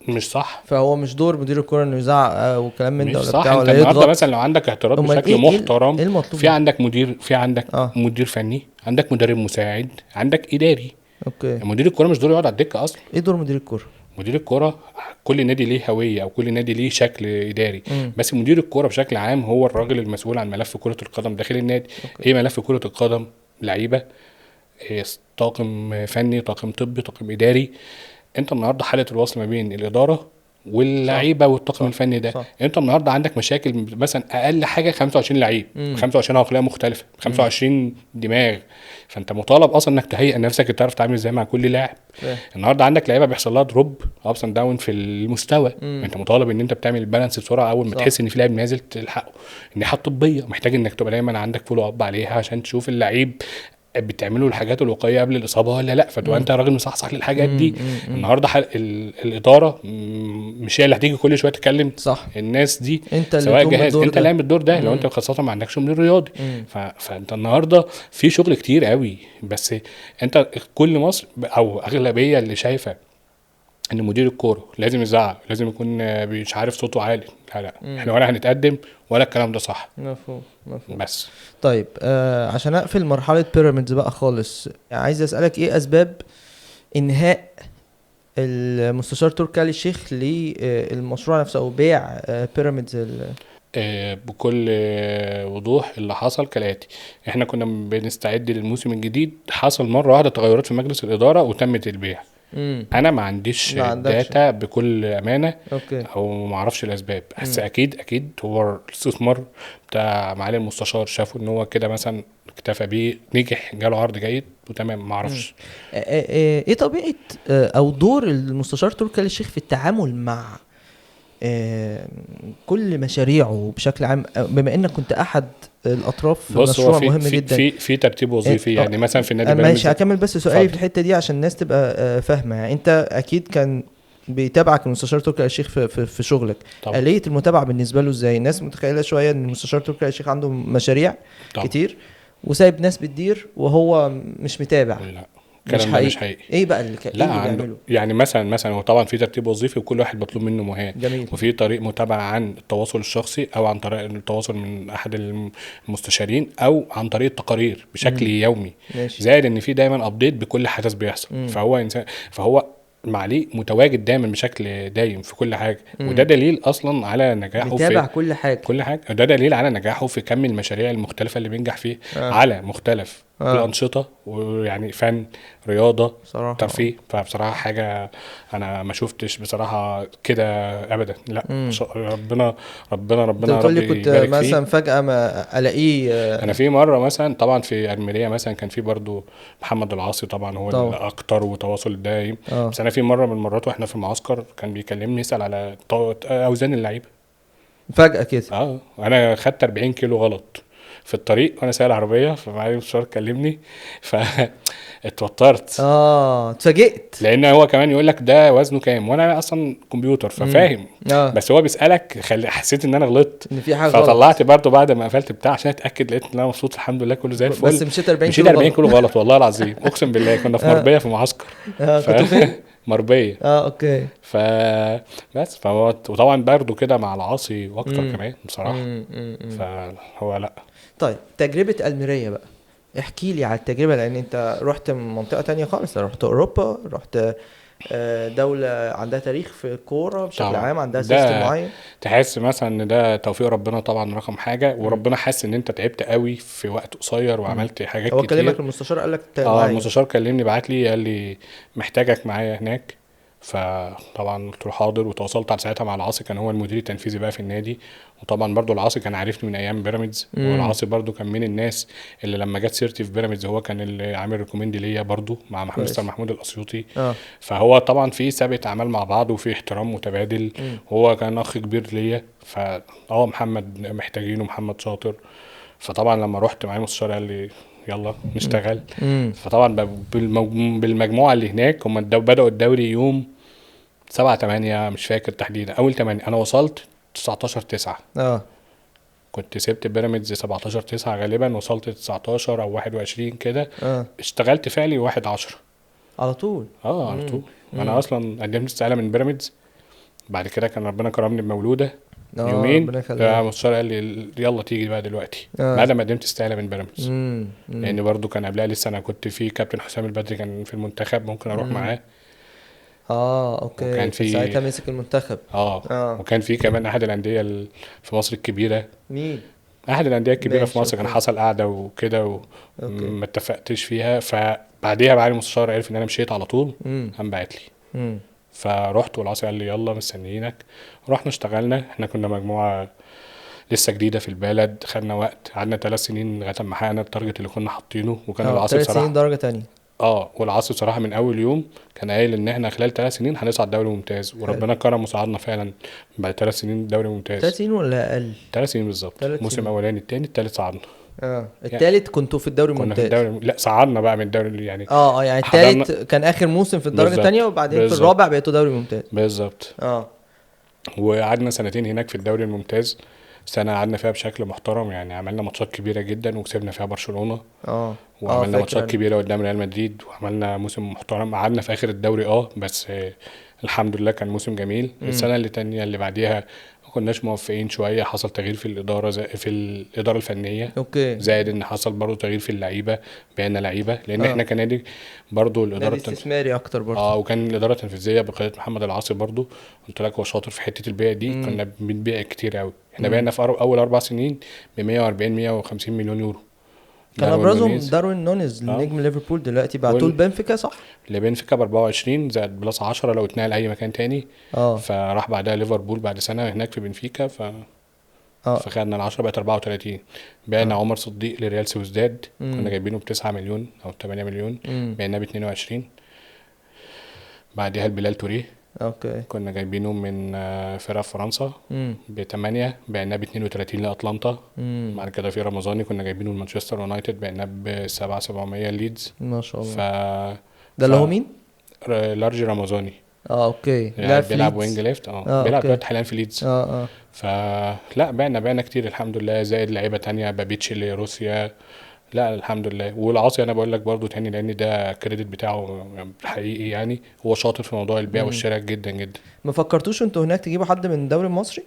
مش صح. فهو مش دور مدير الكورة انه يزعق وكلام من ده ولا بتاع ولا يضغط. النهارده مثلا لو عندك اعتراض بشكل محترم، في عندك مدير، في عندك مدير فني، عندك مدرب مساعد، عندك اداري. okay. مدير الكورة مش دوره يقعد على الدكة اصلا. ايه دور مدير الكورة؟ مدير الكورة كل نادي ليه هوية او كل نادي ليه شكل اداري. بس مدير الكورة بشكل عام هو الراجل المسؤول عن ملف كره القدم داخل النادي. okay. ايه ملف كره القدم؟ لعيبة، طاقم فني، طاقم طبي، طاقم اداري. انت النهارده حاله الوصل ما بين الادارة واللعيبة والطاقم الفني ده. صح. انت النهارده عندك مشاكل، مثلا اقل حاجة 25 لعيب، 25 عقلية مختلفة، 25 دماغ. فانت مطالب اصلا انك تهيئ نفسك تعرف تتعامل ازاي مع كل لاعب. النهارده عندك لعيبة بيحصل لها drop ups and down في المستوى. انت مطالب ان انت بتعمل balance بسرعة اول ما تحس ان في لاعب نازل تلحقه. الناحية الطبية محتاج انك تبقى دايما عندك follow up عليها عشان تشوف اللعيب بتعملوا الحاجات الوقائية قبل الاصابة ولا لا. فتبقى انت راجل مصحصح للحاجات دي. النهارده الادارة مش هي اللي هتيجي كل شوية تتكلم. صح. الناس دي انت اللي سواء جهاز، انت اللي عامل الدور ده. لو انت خاصة ما عندكش مدير رياضي. فانت النهارده في شغل كتير قوي. بس انت كل مصر او اغلبية اللي شايفه ان مدير الكورة لازم يزعق، لازم يكون مش عارف صوته عالي. لا لا، احنا ولا هنتقدم ولا الكلام ده صح. مفهوم. بس طيب، عشان اقفل مرحلة بيراميدز بقى خالص، عايز اسالك ايه اسباب انهاء المستشار تركي آل الشيخ للمشروع نفسه او بيع بيراميدز؟ بكل وضوح اللي حصل كالاتي: احنا كنا بنستعد للموسم الجديد، حصل مرة واحدة تغيرات في مجلس الادارة وتمت البيع. انا ما عنديش data بكل امانه. okay. او ما اعرفش الاسباب، بس اكيد هو الاستثمار بتاع معالي المستشار شافوا ان هو كده مثلا اكتفى بيه، نجح، جاله عرض جيد وتمام. ما اعرفش. ايه طبيعة او دور المستشار تركي آل الشيخ في التعامل مع كل مشاريعه بشكل عام، بما انك كنت احد الاطراف في مشروع مهم جدا؟ في ترتيب وظيفي. يعني مثلا في النادي. ماشي، هكمل بس سؤالي في الحتة دي عشان الناس تبقى فاهمه. يعني انت اكيد كان بيتابعك المستشار تركي آل الشيخ في شغلك. آلية المتابعة بالنسبة له ازاي؟ الناس متخيله شوية ان المستشار تركي آل الشيخ عنده مشاريع طبعا كتير وسايب ناس بتدير وهو مش متابع. لا، الكلام ده مش حقيقي. ايه بقى اللي بيعمله؟ يعني مثلا هو طبعا في ترتيب وظيفي وكل واحد مطلوب منه مهام. جميل. وفي طريق متابعه عن التواصل الشخصي او عن طريق التواصل من احد المستشارين او عن طريق التقارير بشكل يومي. زائد ان في دايما update بكل حدث بيحصل. فهو انسان، فهو معليه متواجد دايما بشكل دايم في كل حاجة. وده دليل اصلا على نجاحه في متابع كل حاجة. كل حاجة. ده دليل على نجاحه في كم المشاريع المختلفة اللي بينجح فيه. على مختلف الانشطة، ويعني فن، رياضة، ترفيه. فبصراحة حاجة انا ما شفتش بصراحة كده ابدا. لا، ربنا ربنا ربنا رب يبارك فيه. كنت مثلا فجاة ما الاقيه. انا في مرة مثلا طبعا في ارميريه مثلا كان في برضو محمد العاصي، طبعا هو الاكتر وتواصل دايم. بس انا في مرة من المرات واحنا في المعسكر كان بيكلمني يسال على اوزان اللعيبة فجاة كده. انا خدت 40 كيلو غلط في الطريق وانا سايق العربية، فمعالي المستشار كلمني فاتوترت. اتفاجئت، لان هو كمان يقول لك ده وزنه كام وانا اصلا كمبيوتر ففاهم. بس هو بيسالك، حسيت ان انا غلطت، ان في حاجة فطلعت برضو بعد ما قفلت بتاع عشان اتاكد، لقيت ان انا مبسوط الحمد لله كله زي الفل. بس مشيت 40 كيلو غلط والله العظيم، اقسم بالله. كنا في مربيه في معسكر. كنتوا فين؟ مربيه. okay. فبس فهو وطبعا برضو كده مع العاصي واكتر كمان بصراحة. فهو لا. طيب تجربه الميريا بقى، احكي لي على التجربة، لان انت رحت من منطقة تانية خالص، رحت اوروبا، رحت دولة عندها تاريخ في الكورة بشكل طبعا. عام، عندها ده system معين. تحس مثلا ان ده توفيق ربنا طبعا رقم حاجة، وربنا حس ان انت تعبت قوي في وقت قصير وعملت حاجات هو كتير. كلمك المستشار قال لك معايا؟ المستشار كلمني، بعت لي قال لي محتاجك معايا هناك، فطبعا قلت له حاضر. وتواصلت على ساعتها مع العاصي، كان هو المدير التنفيذي بقى في النادي، وطبعا برضو العاصي كان عارفني من ايام بيراميدز، والعاصي برضو كان من الناس اللي لما جت سيرتي في بيراميدز هو كان اللي عامل recommend ليا برضو مع مستر محمود الاسيوطي. فهو طبعا في سابقة اعمال مع بعض وفي احترام متبادل، هو كان اخ كبير ليا. فا محمد محتاجينه، محمد شاطر. فطبعا لما رحت معايا مستشار قال لي يلا نشتغل. فطبعا بالمجموعة اللي هناك هم بدأوا الدوري يوم 7/8 مش فاكر تحديدا، اول 8، انا وصلت 19/9. كنت سبت بيراميدز 17/9 غالبا، وصلت 19 او 21 كده. اشتغلت فعلي 1/10 على طول. على طول. انا اصلا قدمت استقالة من بيراميدز، بعد كده كان ربنا كرمني بمولوده يومين، مستشار قال لي يلا تيجي بقى دلوقتي. بعد ما قدمت استقالة من بيراميدز، لان برضو كان قبلها لسه انا كنت في كابتن حسام البدري كان في المنتخب، ممكن اروح معاه. okay. وكان في ساعتها مسك المنتخب. وكان في كمان احد الاندية في مصر الكبيرة. مين؟ احد الاندية الكبيرة في مصر. كان حصل قعدة وكده وما اتفقتش فيها، فبعديها بعد المستشار عرف ان انا مشيت على طول، قام بعت لي. فروحت والعاصي قال لي يلا مستنيينك. رحنا اشتغلنا، احنا كنا مجموعة لسه جديدة في البلد، خدنا وقت، قعدنا 3 سنين لغاية ما حققنا ال target اللي كنا حاطينه. وكان العاصي بصراحة 3 سنين درجه تانية. والعاصي بصراحة من اول يوم كان قايل ان احنا خلال 3 سنين هنصعد دوري ممتاز، وربنا كرم وصعدنا فعلا بعد 3 سنين دوري ممتاز. 3 سنين ولا اقل؟ 3 سنين بالظبط. موسم اولاني، التاني، التالت صعدنا. التالت كنتوا في الدوري الممتاز؟ كنا في الدوري، لا صعدنا بقى من الدوري يعني. يعني التالت كان اخر موسم في الدرجة الثانية، وبعدين في الرابع بقيتوا دوري ممتاز. بالظبط. وقعدنا سنتين هناك في الدوري الممتاز، سنة قعدنا فيها بشكل محترم يعني، عملنا ماتشات كبيرة جدا وكسبنا فيها برشلونة. وعملنا ماتشات كبيرة قدام ريال مدريد، وعملنا موسم محترم. قعدنا في اخر الدوري بس الحمد لله كان موسم جميل. السنة اللي تانية اللي بعديها ما كناش موفقين شوية، حصل تغيير في الادارة، في الادارة الفنية. okay. زائد ان حصل برضو تغيير في اللعيبة، بعنا لعيبة، لان احنا كنادي برضو الادارة الاستثماري اكتر برضو. وكان الادارة التنفيذية بقيادة محمد العاصي برضو، قلت لك هو شاطر في حتة البيع دي. كنا بنبيع كتير قوي، احنا بعنا في اول 4 سنين ب 140 150 مليون يورو. كان ابرزهم داروين نونيز نجم ليفربول دلوقتي، بعتوه لبنفيكا صح؟ لبنفيكا ب 24 زائد plus 10 لو اتنقل اي مكان تاني. فراح بعدها ليفربول بعد سنة هناك في بنفيكا، فخدنا ال10 بقت 34. بعنا عمر صديق لريال سوسداد، كنا جايبينه ب 9 مليون او 8 مليون، بعناه ب 22. بعدها البلال توريه، okay، كنا جايبينه من فرقه فرنسا ب 8، بعناه ب 32 لاتلانتا. بعد كده في رمضاني كنا جايبينه من مانشستر يونايتد، بعناه ب 7,700 ليدز. ما شاء الله. ده اللي هو مين؟ لارجي رمضاني. okay. يعني بيلعب wing left. بيلعب دلوقتي حاليا في ليدز. فلا بعنا كتير الحمد لله، زائد لعيبة تانية، بابيتشي لروسيا. لا الحمد لله. والعاصي انا بقول لك برضو تاني، لان ده credit بتاعه حقيقي يعني، هو شاطر في موضوع البيع والشراء جدا جدا. ما فكرتوش انتوا هناك تجيبوا حد من الدوري المصري؟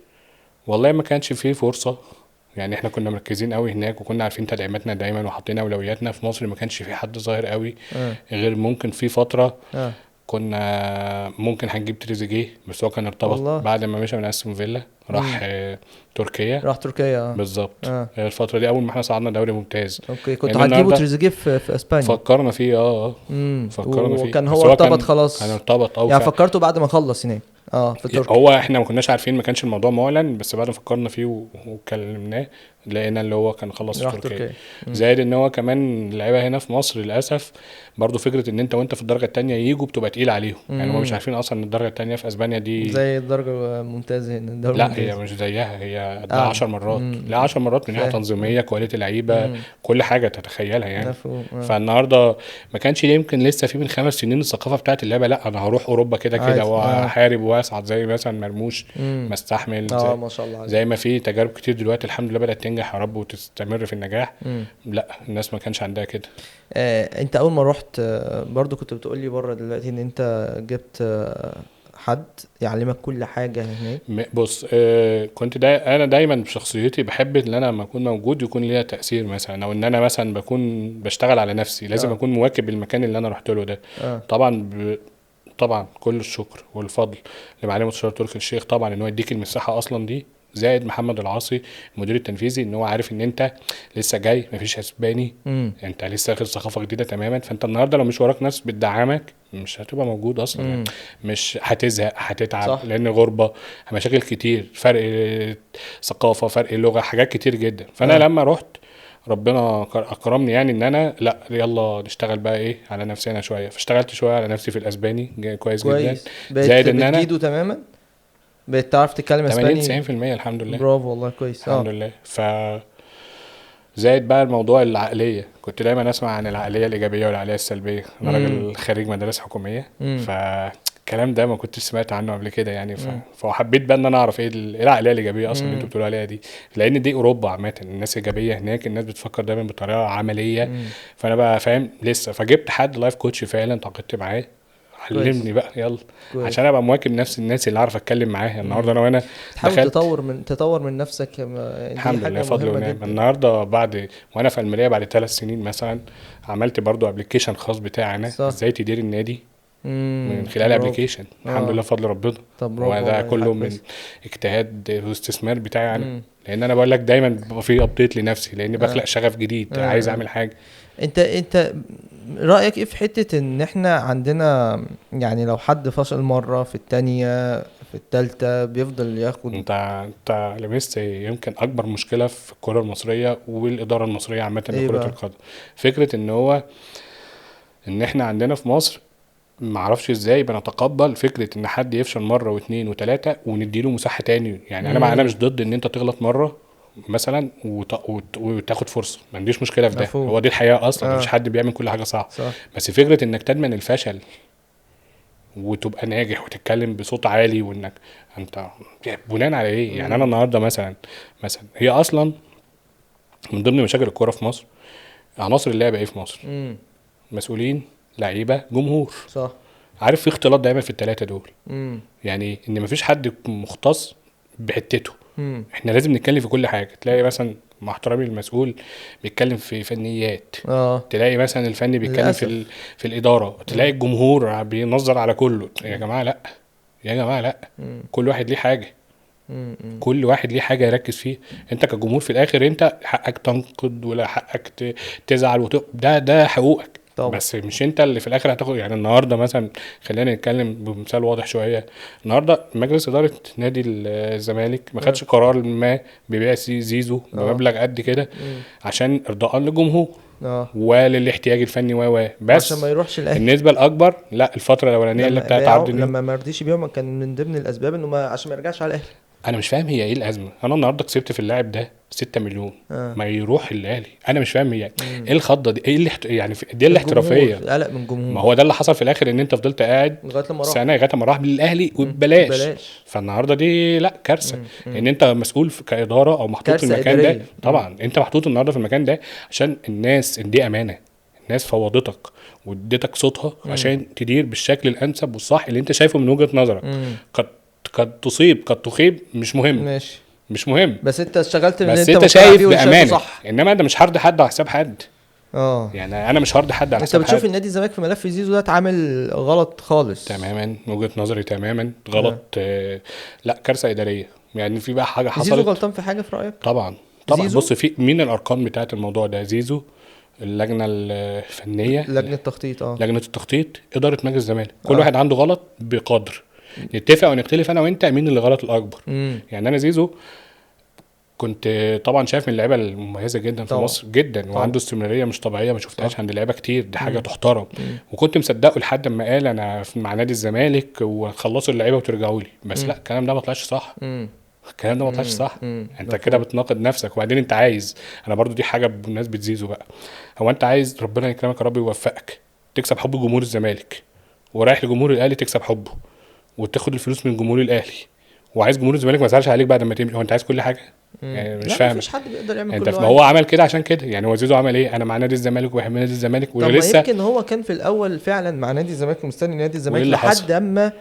والله ما كانش فيه فرصة يعني، احنا كنا مركزين قوي هناك، وكنا عارفين تدعيماتنا دايما وحاطين اولوياتنا في مصر. ما كانش في حد ظاهر قوي غير ممكن في فترة كنا ممكن هنجيب تريزيجيه، بس هو كان ارتبط بعد ما مشى من استون فيلا، راح تركيا. راح تركيا. بالظبط. الفترة دي اول ما احنا صعدنا دوري ممتاز. okay. كنتوا هتجيبوا تريزيجيه في اسبانيا؟ فكرنا فيه. فكرنا فيه، وكان هو ارتبط خلاص. كان ارتبط يعني فكرته بعد ما خلص هناك في تركيا. هو احنا ما كناش عارفين، ما كانش الموضوع معلن، بس بعد ما فكرنا فيه وكلمناه لقينا اللي هو كان خلص في تركيا. زائد ان هو كمان اللعيبة هنا في مصر للاسف برضو فكرة ان انت وانت في الدرجة الثانية يجوا بتبقى تقيل عليهم. يعني هم مش عارفين اصلا ان الدرجة الثانية في اسبانيا دي زي الدرجة الممتازة هنا. الدوري لا هي مش زيها، هي ده 10 مرات. لا 10 مرات من ناحية تنظيميه، quality لعيبة، كل حاجة تتخيلها يعني. فالنهارده ما كانش يمكن لسه في من 5 سنين الثقافة بتاعت اللعبة، لا انا هروح اوروبا كده كده واحارب واسعد زي مثلا مرموش ما استحمل. ما شاء الله. زي ما في تجارب كتير دلوقتي الحمد لله بدات تنجح يا رب وتستمر في النجاح. لا الناس ما كانش عندها كده. انت اول ما رحت برضو كنت بتقولي بره دلوقتي ان انت جبت حد يعلمك كل حاجة هناك؟ بص، كنت انا دايما بشخصيتي بحب ان انا لما اكون موجود يكون ليا تاثير مثلا، او ان انا مثلا بكون بشتغل على نفسي، لازم اكون مواكب المكان اللي انا رحت له ده. طبعا طبعا كل الشكر والفضل لمعالي مستشار تركي الشيخ طبعا ان هو يديك المساحة اصلا دي، زائد محمد العاصي المدير التنفيذي ان هو عارف ان انت لسه جاي، مفيش اسباني، انت لسه واخد ثقافة جديدة تماما، فانت النهارده لو مش وراك ناس بتدعمك مش هتبقى موجود اصلا. يعني مش هتزهق، هتتعب، صح. لان غربه، مشاكل كتير، فرق ثقافة، فرق لغة، حاجات كتير جدا. فانا لما رحت ربنا اكرمني يعني ان انا لا يلا نشتغل بقى ايه على نفسنا شوية، فاشتغلت شوية على نفسي في الاسباني كويس جدا. زائد ان انا بتجيده تماما، بقيت تعرف تتكلم اسباني 80 90% الحمد لله. برافو والله، كويس الحمد لله. ف زائد بقى الموضوع العقلية، كنت دايما اسمع عن العقلية الايجابية والعقلية السلبية. انا راجل خريج مدارس حكومية، فالكلام ده ما كنتش سمعت عنه قبل كده يعني. فحبيت بقى ان انا اعرف ايه العقلية الايجابية اصلا اللي انتوا بتقولوا عليها دي، لان دي اوروبا عامة الناس ايجابية هناك، الناس بتفكر دايما بطريقة عملية. فانا بقى فاهم لسه، فجبت حد life coach فعلا تعاقدت معاه، علمني بقى يلا كويس. عشان ابقى مواكب نفس الناس اللي عارف اتكلم معاها النهارده. انا وانا تحاول تطور من نفسك، الحمد لله فضل ونعم. النهارده بعد وانا في المالية بعد 3 سنين مثلا، عملت برضو application خاص بتاعي انا، ازاي تدير النادي من خلال application. الحمد لله فضل ربنا. وده كله من اجتهاد واستثمار بتاعي انا، لان انا بقول لك دايما بيبقى في update لنفسي، لان بخلق شغف جديد، عايز اعمل حاجة. انت رأيك ايه في حتة ان احنا عندنا يعني لو حد فشل مرة في التانية في التالتة بيفضل ياخد؟ انت لمست يمكن اكبر مشكلة في الكرة المصرية والادارة المصرية عامة لكرة القدم، فكرة ان هو ان احنا عندنا في مصر معرفش ازاي بنتقبل فكرة ان حد يفشل مرة واثنين وثلاثة ونديله مساحة تاني. يعني انا مش ضد ان انت تغلط مرة مثلا وتاخد فرصة، ما عنديش مشكلة في ده، هو دي الحياة اصلا. مفيش حد بيعمل كل حاجة صح. بس فكرة انك تدمن الفشل وتبقى ناجح وتتكلم بصوت عالي وانك انت بناء على ايه يعني. انا النهارده مثلا هي اصلا من ضمن مشاكل الكورة في مصر عناصر اللعبة ايه في مصر؟ مسؤولين، لعيبة، جمهور. صح. عارف في اختلاط دايما في الثلاثة دول. يعني ان مفيش حد مختص بحتته. احنا لازم نتكلم في كل حاجة. تلاقي مثلا مع احترامي المسؤول بيتكلم في فنيات، تلاقي مثلا الفني بيتكلم في الادارة، تلاقي الجمهور بينظر على كله. يا جماعة لا، يا جماعة لا، كل واحد ليه حاجة. كل واحد ليه حاجة يركز فيه. انت كجمهور في الاخر انت حقك تنقد ولا حقك تزعل ده حقوقك طبعا. بس مش انت اللي في الاخر هتاخد. يعني النهارده مثلا خلينا نتكلم بمثال واضح شوية. النهارده مجلس ادارة نادي الزمالك ما خدش قرار ما ببيع زيزو بمبلغ قد كده عشان ارضاء للجمهور وللاحتياج الفني و بس عشان ما يروحش الاهلي. النسبة الاكبر لا، الفترة الاولانية اللي بتاعت عبد النور لما ما رضيش يبيعه كان من ضمن الاسباب انه ما عشان ما يرجعش على الاهلي. انا مش فاهم هي ايه الازمة. انا النهارده كسبت في اللاعب ده 6 مليون ما يروح الاهلي. انا مش فاهم هي ايه الخضه دي، ايه اللي يعني دي الاحترافية، قلق من الجمهور. ما هو ده اللي حصل في الاخر، ان انت فضلت قاعد لغاية لما راح سنة، لغاية ما راح للاهلي وببلاش. فالنهارده دي لا كارثة. ان انت مسؤول كادارة او محطوط في المكان ده. طبعا انت محطوط النهارده في المكان ده عشان الناس، دي امانه، الناس فوضتك واديتك صوتها عشان تدير بالشكل الانسب والصح اللي انت شايفه من وجهه نظرك. قد تصيب قد تخيب، مش مهم. ماشي، مش مهم، بس انت اشتغلت من بس انت شايف بامانه صح. انما انت مش هرضي حد على حساب حد. يعني انا مش هرضي حد على حساب حد. انت بتشوف النادي الزمالك في ملف زيزو ده اتعامل غلط خالص تماما، من وجهه نظري تماما غلط. لا كارثة ادارية. يعني في بقى حاجة حصلت. زيزو غلطان في حاجة في رايك؟ طبعا طبعا. بص، في مين الارقام بتاعه الموضوع ده؟ زيزو، اللجنة الفنية، لجنة التخطيط، لجنة التخطيط، ادارة مجلس الزمالك. كل واحد عنده غلط بقدر. نتفق ونختلف انا وانت مين اللي غلط الاكبر. يعني انا زيزو كنت طبعا شايف من اللعيبة المميزة جدا في مصر جدا، طبعا. وعنده استمرارية مش طبيعية، ما شفتهاش عند لعيبة كتير، دي حاجة تحترم. وكنت مصدقه لحد ما قال انا مع نادي الزمالك وخلصوا اللعيبة وترجعوا لي. بس لا، الكلام ده ما طلعش صح. الكلام ده ما طلعش صح. انت كده بتناقض نفسك. وبعدين انت عايز، انا برضو دي حاجة بمناسبة زيزو بقى، هو انت عايز ربنا يكرمك يا رب يوفقك تكسب حب جمهور الزمالك، ورايح لجمهور الاهلي تكسب حبه وتاخد الفلوس من جمهور الاهلي، وعايز جمهور الزمالك ما يزعلش عليك بعد ما تمشي. هو انت عايز كل حاجة؟ يعني مش فاهم. مفيش حد بيقدر يعمل كل حاجة. هو عمل كده عشان كده. يعني هو زيزو عمل ايه؟ انا مع نادي الزمالك وبحب نادي الزمالك ولسه. طب يمكن هو كان في الاول فعلا مع نادي الزمالك ومستني نادي الزمالك لحد اما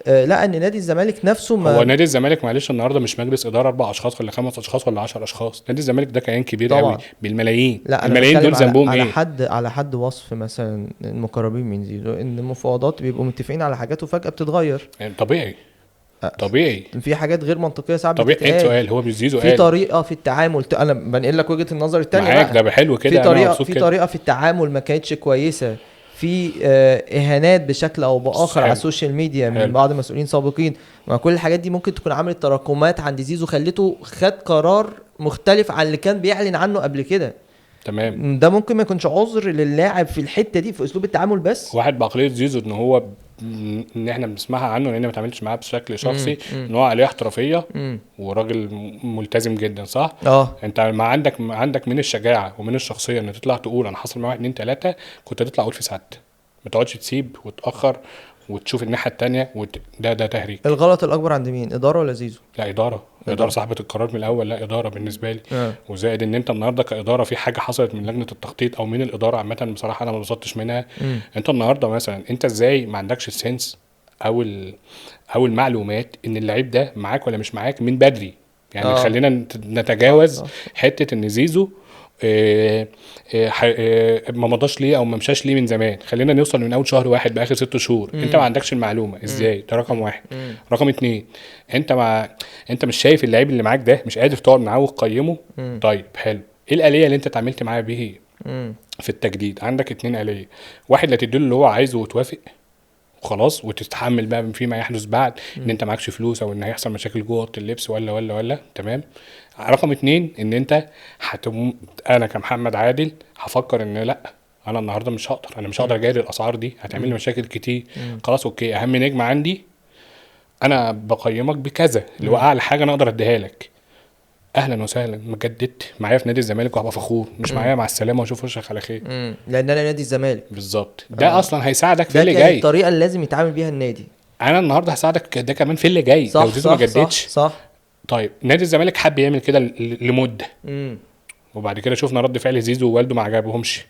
لقى ان نادي الزمالك نفسه ما هو نادي الزمالك معلش النهارده مش مجلس ادارة 4 اشخاص ولا 5 اشخاص ولا 10 اشخاص. نادي الزمالك ده كيان كبير قوي بالملايين. لا الملايين دول ذنبهم ايه؟ على حد وصف مثلا المقربين من زيزو ان المفاوضات بيبقوا متفقين على حاجات وفجاة بتتغير. يعني طبيعي في حاجات غير منطقية ساعات بتتقال. طبيعي. سؤال، هو مش زيزو في قال طريقه في التعامل، انا بنقل لك وجهه النظر الثانية معاك، ده حلو كده، في طريقه في التعامل ما كانتش كويسة، في اهانات بشكل او باخر على ال social media من بعض المسؤولين سابقين. ما كل الحاجات دي ممكن تكون عملت تراكمات عند زيزو خلته خد قرار مختلف عن اللي كان بيعلن عنه قبل كده. تمام. ده ممكن ما يكونش عذر للاعب في الحتة دي في اسلوب التعامل، بس واحد بعقلية زيزو ان هو ان احنا بنسمعها عنه لان ما تعاملتش معاه بشكل شخصي، ان هو عليه احترافية وراجل ملتزم جدا، صح؟ انت ما عندك من الشجاعة ومن الشخصية ان تطلع تقول انا حصل معايا 1 2 3، كنت تطلع اقول في ساعتها، ما تقعدش تسيب وتاخر وتشوف الناحية الثانية ده تهريج. الغلط الاكبر عند مين، ادارة ولا زيزو؟ لا ادارة صاحبه القرار من الاول. لا ادارة بالنسبة لي. وزائد ان انت النهارده كادارة في حاجة حصلت من لجنة التخطيط او من الادارة عامة بصراحة انا ما انبسطتش منها. انت النهارده مثلا انت ازاي ما عندكش ال sense او المعلومات ان اللعيب ده معاك ولا مش معاك من بدري؟ يعني خلينا نتجاوز حتة ان زيزو ما مضاش ليه او ما مشاش ليه من زمان. خلينا نوصل من اول شهر واحد باخر 6 شهور. انت ما عندكش المعلومة ازاي؟ ده رقم 1. رقم 2، انت مش شايف اللعيب اللي معاك ده، مش قادر تقعد معاه وتقيمه. طيب حلو، ايه الآلية اللي انت اتعاملت معاه به في التجديد؟ عندك 2 آلية. واحد، لا تديله اللي هو عايزه وتوافق وخلاص وتتحمل بقى فيما يحدث بعد، ان انت معكش فلوس او ان هيحصل مشاكل جوه اوضة اللبس ولا ولا ولا. تمام. رقم 2، ان انت انا كمحمد عادل هفكر ان لا انا النهارده مش هقدر، انا مش هقدر اجاري الاسعار دي، هتعمل لي مشاكل كتير. خلاص okay، اهم نجم عندي انا بقيمك بكذا اللي هو اعلى حاجة انا اقدر اديها لك، اهلا وسهلا، مجددت معايا في نادي الزمالك وهبقى فخور، مش معايا مع السلامة واشوف وشك على خير، لان انا نادي الزمالك. بالظبط. ده اصلا هيساعدك في اللي جاي، الطريقة اللي لازم يتعامل بيها النادي. انا النهارده هساعدك ده كمان في اللي جاي لو زيزو ما جددش. صح. طيب نادي الزمالك حب يعمل كده لمدة، وبعد كده شفنا رد فعل زيزو ووالده ما عجبهمش.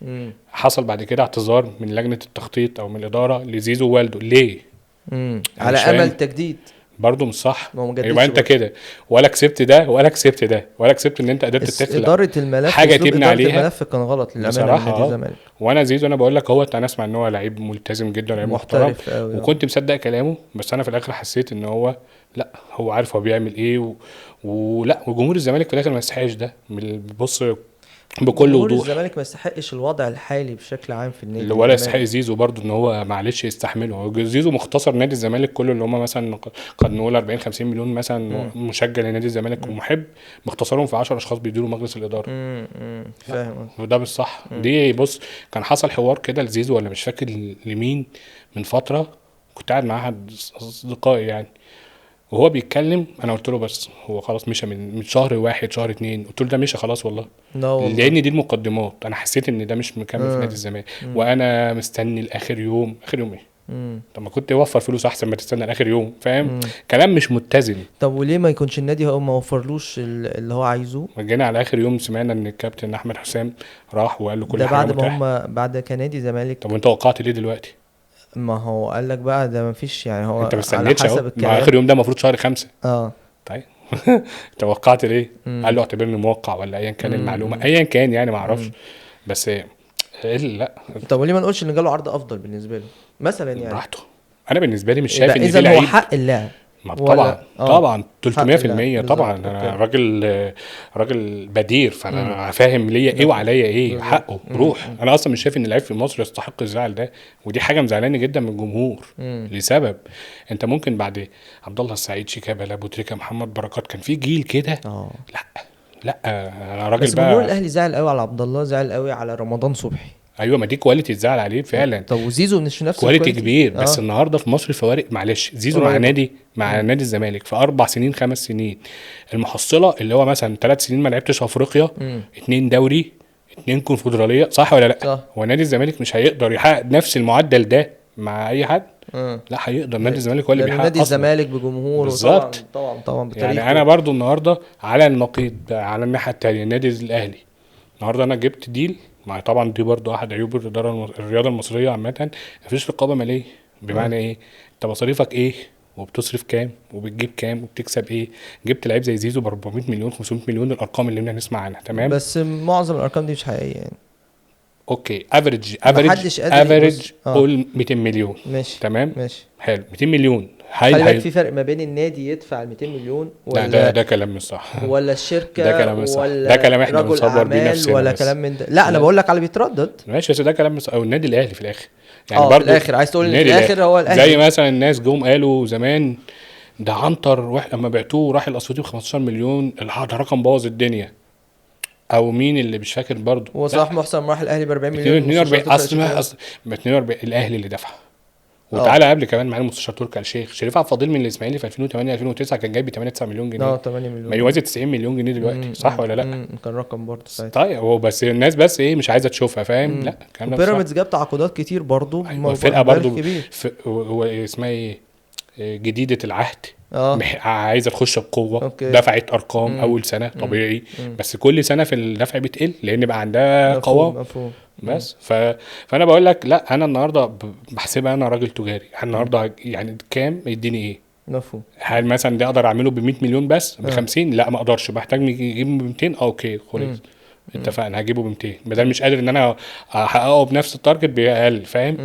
حصل بعد كده اعتذار من لجنة التخطيط او من الادارة لزيزو ووالده. ليه؟ على امل تجديد. برضه مش صح. يبقى انت كده ولا كسبت ده ولا كسبت ده ولا كسبت ان انت قدرت تخلق ادارة الملف، حاجة تبني عليها. الملف كان غلط للامانة من نادي الزمالك. وانا زيزو انا بقول لك هو انا اسمع ان هو لعيب ملتزم جدا، لعيب محترم، وكنت مصدق كلامه، بس انا في الاخر حسيت ان هو لا، هو عارف هو بيعمل ايه ولا وجمهور الزمالك في الاخر ما يستحقش ده. بص بكل وضوح الزمالك ما يستحقش الوضع الحالي بشكل عام في النادي، ولا يستحق زيزو برضو ان هو معلش يستحمله. هو زيزو مختصر نادي الزمالك كله، اللي هم مثلا قد نقول 40 50 مليون مثلا مشجع لنادي الزمالك ومحب، مختصرهم في 10 اشخاص بيديروا مجلس الادارة. فاهم. وده مش صح. دي بص كان حصل حوار كده لزيزو ولا مش فاكر لمين من فترة، كنت قاعد مع احد اصدقائي يعني وهو بيتكلم، انا قلت له بس هو خلاص مشى من شهر 1 شهر 2، قلت له ده مشى خلاص والله، لان دي المقدمات. انا حسيت ان ده مش مكمل في نادي الزمالك، وانا مستني لاخر يوم. اخر يوم ايه؟ طب ما كنت اوفر فلوس احسن ما تستنى لاخر يوم، فاهم؟ كلام مش متزن. طب وليه ما يكونش النادي هو ما وفرلوش اللي هو عايزه؟ جينا على اخر يوم سمعنا ان الكابتن احمد حسام راح وقال له كل حاجة بعد ما هم بعد كنادي زمالك. طب وانت وقعت ليه دلوقتي؟ ما هو قال لك بقى ده ما فيش، يعني هو انت ما استنيتش اهو، ما اخر يوم ده المفروض شهر 5. طيب توقعت ليه؟ قال له اعتبرني موقع ولا ايا كان المعلومة، ايا كان يعني ما اعرفش، بس ايه لا. طب وليه ما نقولش ان جاله عرض افضل بالنسبة له مثلا يعني؟ براحته. انا بالنسبة لي مش شايف ان في لعيب هو حق اللاعب. طبعا طبعا 300% طبعا. انا راجل بدير، فانا فاهم ليا ايه وعليا ايه. حقه روح. انا اصلا مش شايف ان اللعيب في مصر يستحق الزعل ده، ودي حاجة مزعلاني جدا من الجمهور. لسبب انت ممكن بعد عبد الله السعيد، شيكابالا، ابو تريكه، محمد بركات، كان في جيل كده. لا انا راجل بس بقى. جمهور الاهلي زعل قوي على عبد الله، زعل قوي على رمضان صبحي. ايوه، ما دي quality تزعل عليه فعلا. طب وزيزو مش نفس ال quality كبير، بس النهارده في مصر فوارق. معلش زيزو مع نادي، مع نادي الزمالك في 4 سنين 5 سنين المحصلة اللي هو مثلا 3 سنين ما لعبتش افريقيا، 2 دوري، 2 كونفدراليه، صح ولا لا؟ صح. هو نادي الزمالك مش هيقدر يحقق نفس المعدل ده مع اي حد؟ لا هيقدر. نادي الزمالك هو اللي بيحقق نادي الزمالك بجمهوره بالظبط. طبعا طبعا بتاريخه. يعني انا برضو النهارده على النقيض، على الناحية الثانية النادي الاهلي النهارده انا جبت deal مع، طبعا دي برضو احد عيوب الادارة الرياضة المصرية عامة، مفيش رقابه ماليه. بمعنى ايه؟ انت مصاريفك ايه وبتصرف كام وبتجيب كام وبتكسب ايه. جبت لعيب زي زيزو ب 400 مليون 500 مليون، الارقام اللي احنا نسمع عنها، تمام، بس معظم الارقام دي مش حقيقية يعني. okay، average average قول 200 مليون، ماشي، تمام، ماشي، حلو، 200 مليون. خلي بالك في فرق ما بين النادي يدفع 200 مليون ولا ده كلام مش صح، ولا الشركة، ده كلام مش صح، ده كلام احنا بنصبر بيه نفسنا، ولا كلام من ده. لا انا بقول لك على بيتردد، ماشي، بس ده كلام مش، او النادي الاهلي في الاخر يعني برضه في الاخر عايز تقول ان في الاخر هو الاهلي. زي مثلا الناس جم قالوا زمان ده عنتر لما بعتوه راح الاسيوطي ب 15 مليون، ده رقم بوظ الدنيا. او مين اللي مش فاكر برضه، وصلاح محسن راح الاهلي ب 40 مليون، 42 اصلا 42 الاهلي اللي دفع. وتعالى قبل كمان معانا المستشار تركي آل الشيخ، شريف عبد الفضيل من الاسماعيلي في 2008 2009 كان جايب 8 9 مليون جنيه، 8 مليون، ما يوازي 90 مليون جنيه دلوقتي، صح ولا لا؟ كان رقم برضه ساعتها. طيب هو بس الناس بس ايه مش عايزه تشوفها، فاهم؟ لا الكلام ده بيراميدز جاب تعاقدات كتير برضه، الفرقة برضه هو اسمها ايه، جديدة العهد، عايزه تخش بقوة، okay. دفعت ارقام اول سنة طبيعي، بس كل سنة في الدفع بتقل لان بقى عندها قوام. بس فانا بقول لك لا، انا النهارده بحسبها، انا راجل تجاري، انا النهارده يعني كام يديني ايه، مفهوم. هل مثلا ده اقدر اعمله ب 100 مليون بس، ب 50؟ لا ما اقدرش، بحتاج اجيب ب 200. okay خلاص اتفقنا، هجيبه ب 200 بدل مش قادر ان انا احققه بنفس ال target باقل، فاهم؟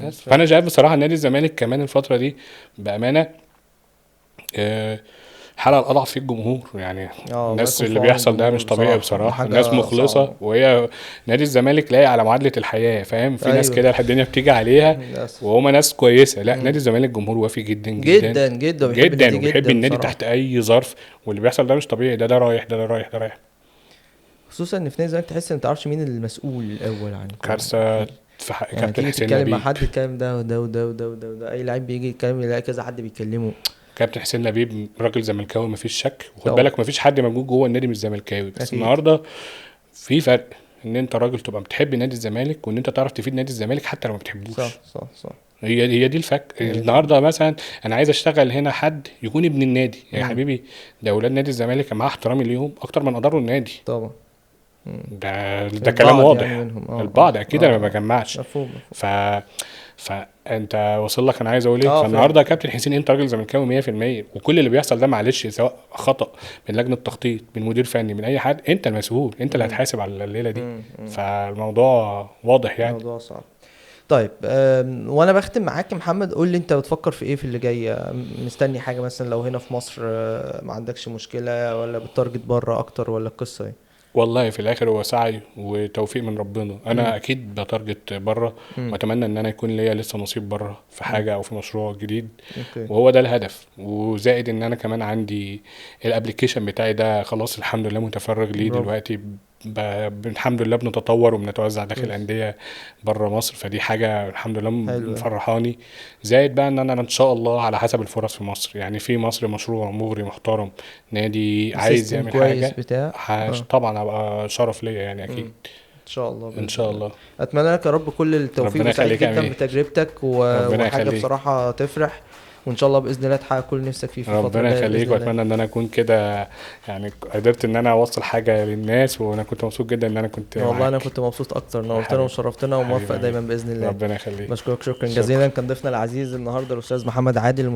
بس فانا شايف بصراحة نادي الزمالك كمان الفترة دي بامانه حالة الأضعف في الجمهور يعني. الناس اللي بيحصل ده مش طبيعي بصراحة، الناس مخلصة، وهي نادي الزمالك لاقي على معادلة الحياة، فاهم؟ في ناس كده الدنيا بتيجي عليها وهما ناس كويسة. لا نادي الزمالك جمهور وافي جدا جدا جدا جدا جدا، وبيحب النادي تحت أي ظرف، واللي بيحصل ده مش طبيعي، ده رايح ده رايح ده رايح. خصوصا ان في نادي الزمالك تحس ان متعرفش مين المسؤول الأول عن كارثة في حق يعني. كابتن حسين تيجي لبيب، تتكلم مع حد يتكلم ده وده وده وده وده، اي لعيب بيجي يتكلم يلاقي كذا حد بيكلمه. كابتن حسين لبيب راجل زملكاوي مفيش شك، وخد بالك مفيش حد موجود جوه النادي مش زملكاوي، بس أكيد. النهارده في فرق ان انت راجل تبقى بتحب نادي الزمالك وان انت تعرف تفيد نادي الزمالك حتى لو ما بتحبوش. صح صح صح، هي دي الفك. النهارده مثلا انا عايز اشتغل هنا حد يكون ابن النادي، يا حبيبي ده اولاد نادي الزمالك مع احترامي ليهم اكتر من قدروا النادي طبعا. ده كلام واضح يعني منهم. البعض اكيد انا ما بجمعش. مفهوم. فانت وصل لك انا عايز اقول ايه. فالنهارده يا كابتن حسين انت راجل زملكاوي 100%، وكل اللي بيحصل ده معلش سواء خطا من لجنة التخطيط، من مدير فني، من اي حد، انت المسؤول، انت اللي هتحاسب على الليلة دي. فالموضوع واضح يعني، الموضوع صعب. طيب وانا بختم معاك يا محمد، قول لي انت بتفكر في ايه في اللي جاي؟ مستني حاجة مثلا لو هنا في مصر ما عندكش مشكلة، ولا بت target بره اكتر، ولا القصة ايه؟ والله في الاخر هو سعي وتوفيق من ربنا. انا اكيد ب target بره، واتمنى ان انا يكون ليا لسه نصيب بره في حاجة او في مشروع جديد. okay. وهو ده الهدف. وزائد ان انا كمان عندي ال application بتاعي ده خلاص الحمد لله متفرغ ليه دلوقتي، الحمد لله بنتطور وبنتوزع داخل اندية بره مصر، فدي حاجة الحمد لله مفرحاني. زائد بقى ان انا ان شاء الله على حسب الفرص في مصر، يعني في مصر مشروع مغري محترم، نادي عايز يعمل حاجة بتاع. طبعا هبقى شرف ليا يعني اكيد. ان شاء الله ان شاء الله. اتمنى لك يا رب كل التوفيق، وسعيد جدا بتجربتك وحاجه بصراحة تفرح، وان شاء الله باذن الله تحقق كل نفسك فيه في الفترة الجاية. ربنا يخليك، واتمنى ان انا اكون كده يعني قدرت ان انا اوصل حاجة للناس، وانا كنت مبسوط جدا ان انا كنت والله معاك. انا كنت مبسوط اكتر، نورتنا وشرفتنا، وموفق دايما باذن الله. ربنا يخليك، بشكرك شكرا جزيلا. كان ضيفنا العزيز النهارده الاستاذ محمد عادل،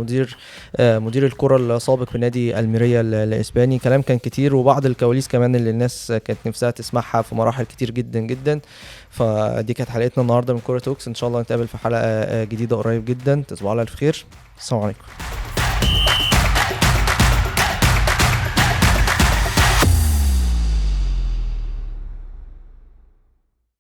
مدير الكره السابق بنادي الميريا الاسباني. كلام كان كتير، وبعض الكواليس كمان اللي الناس كانت نفسها تسمعها في مراحل كتير جدا جدا. فدي كانت حلقتنا النهارده من كورة توكس، ان شاء الله نتقابل في حلقة جديدة قريب جدا. تصبحوا على الف خير، السلام عليكم.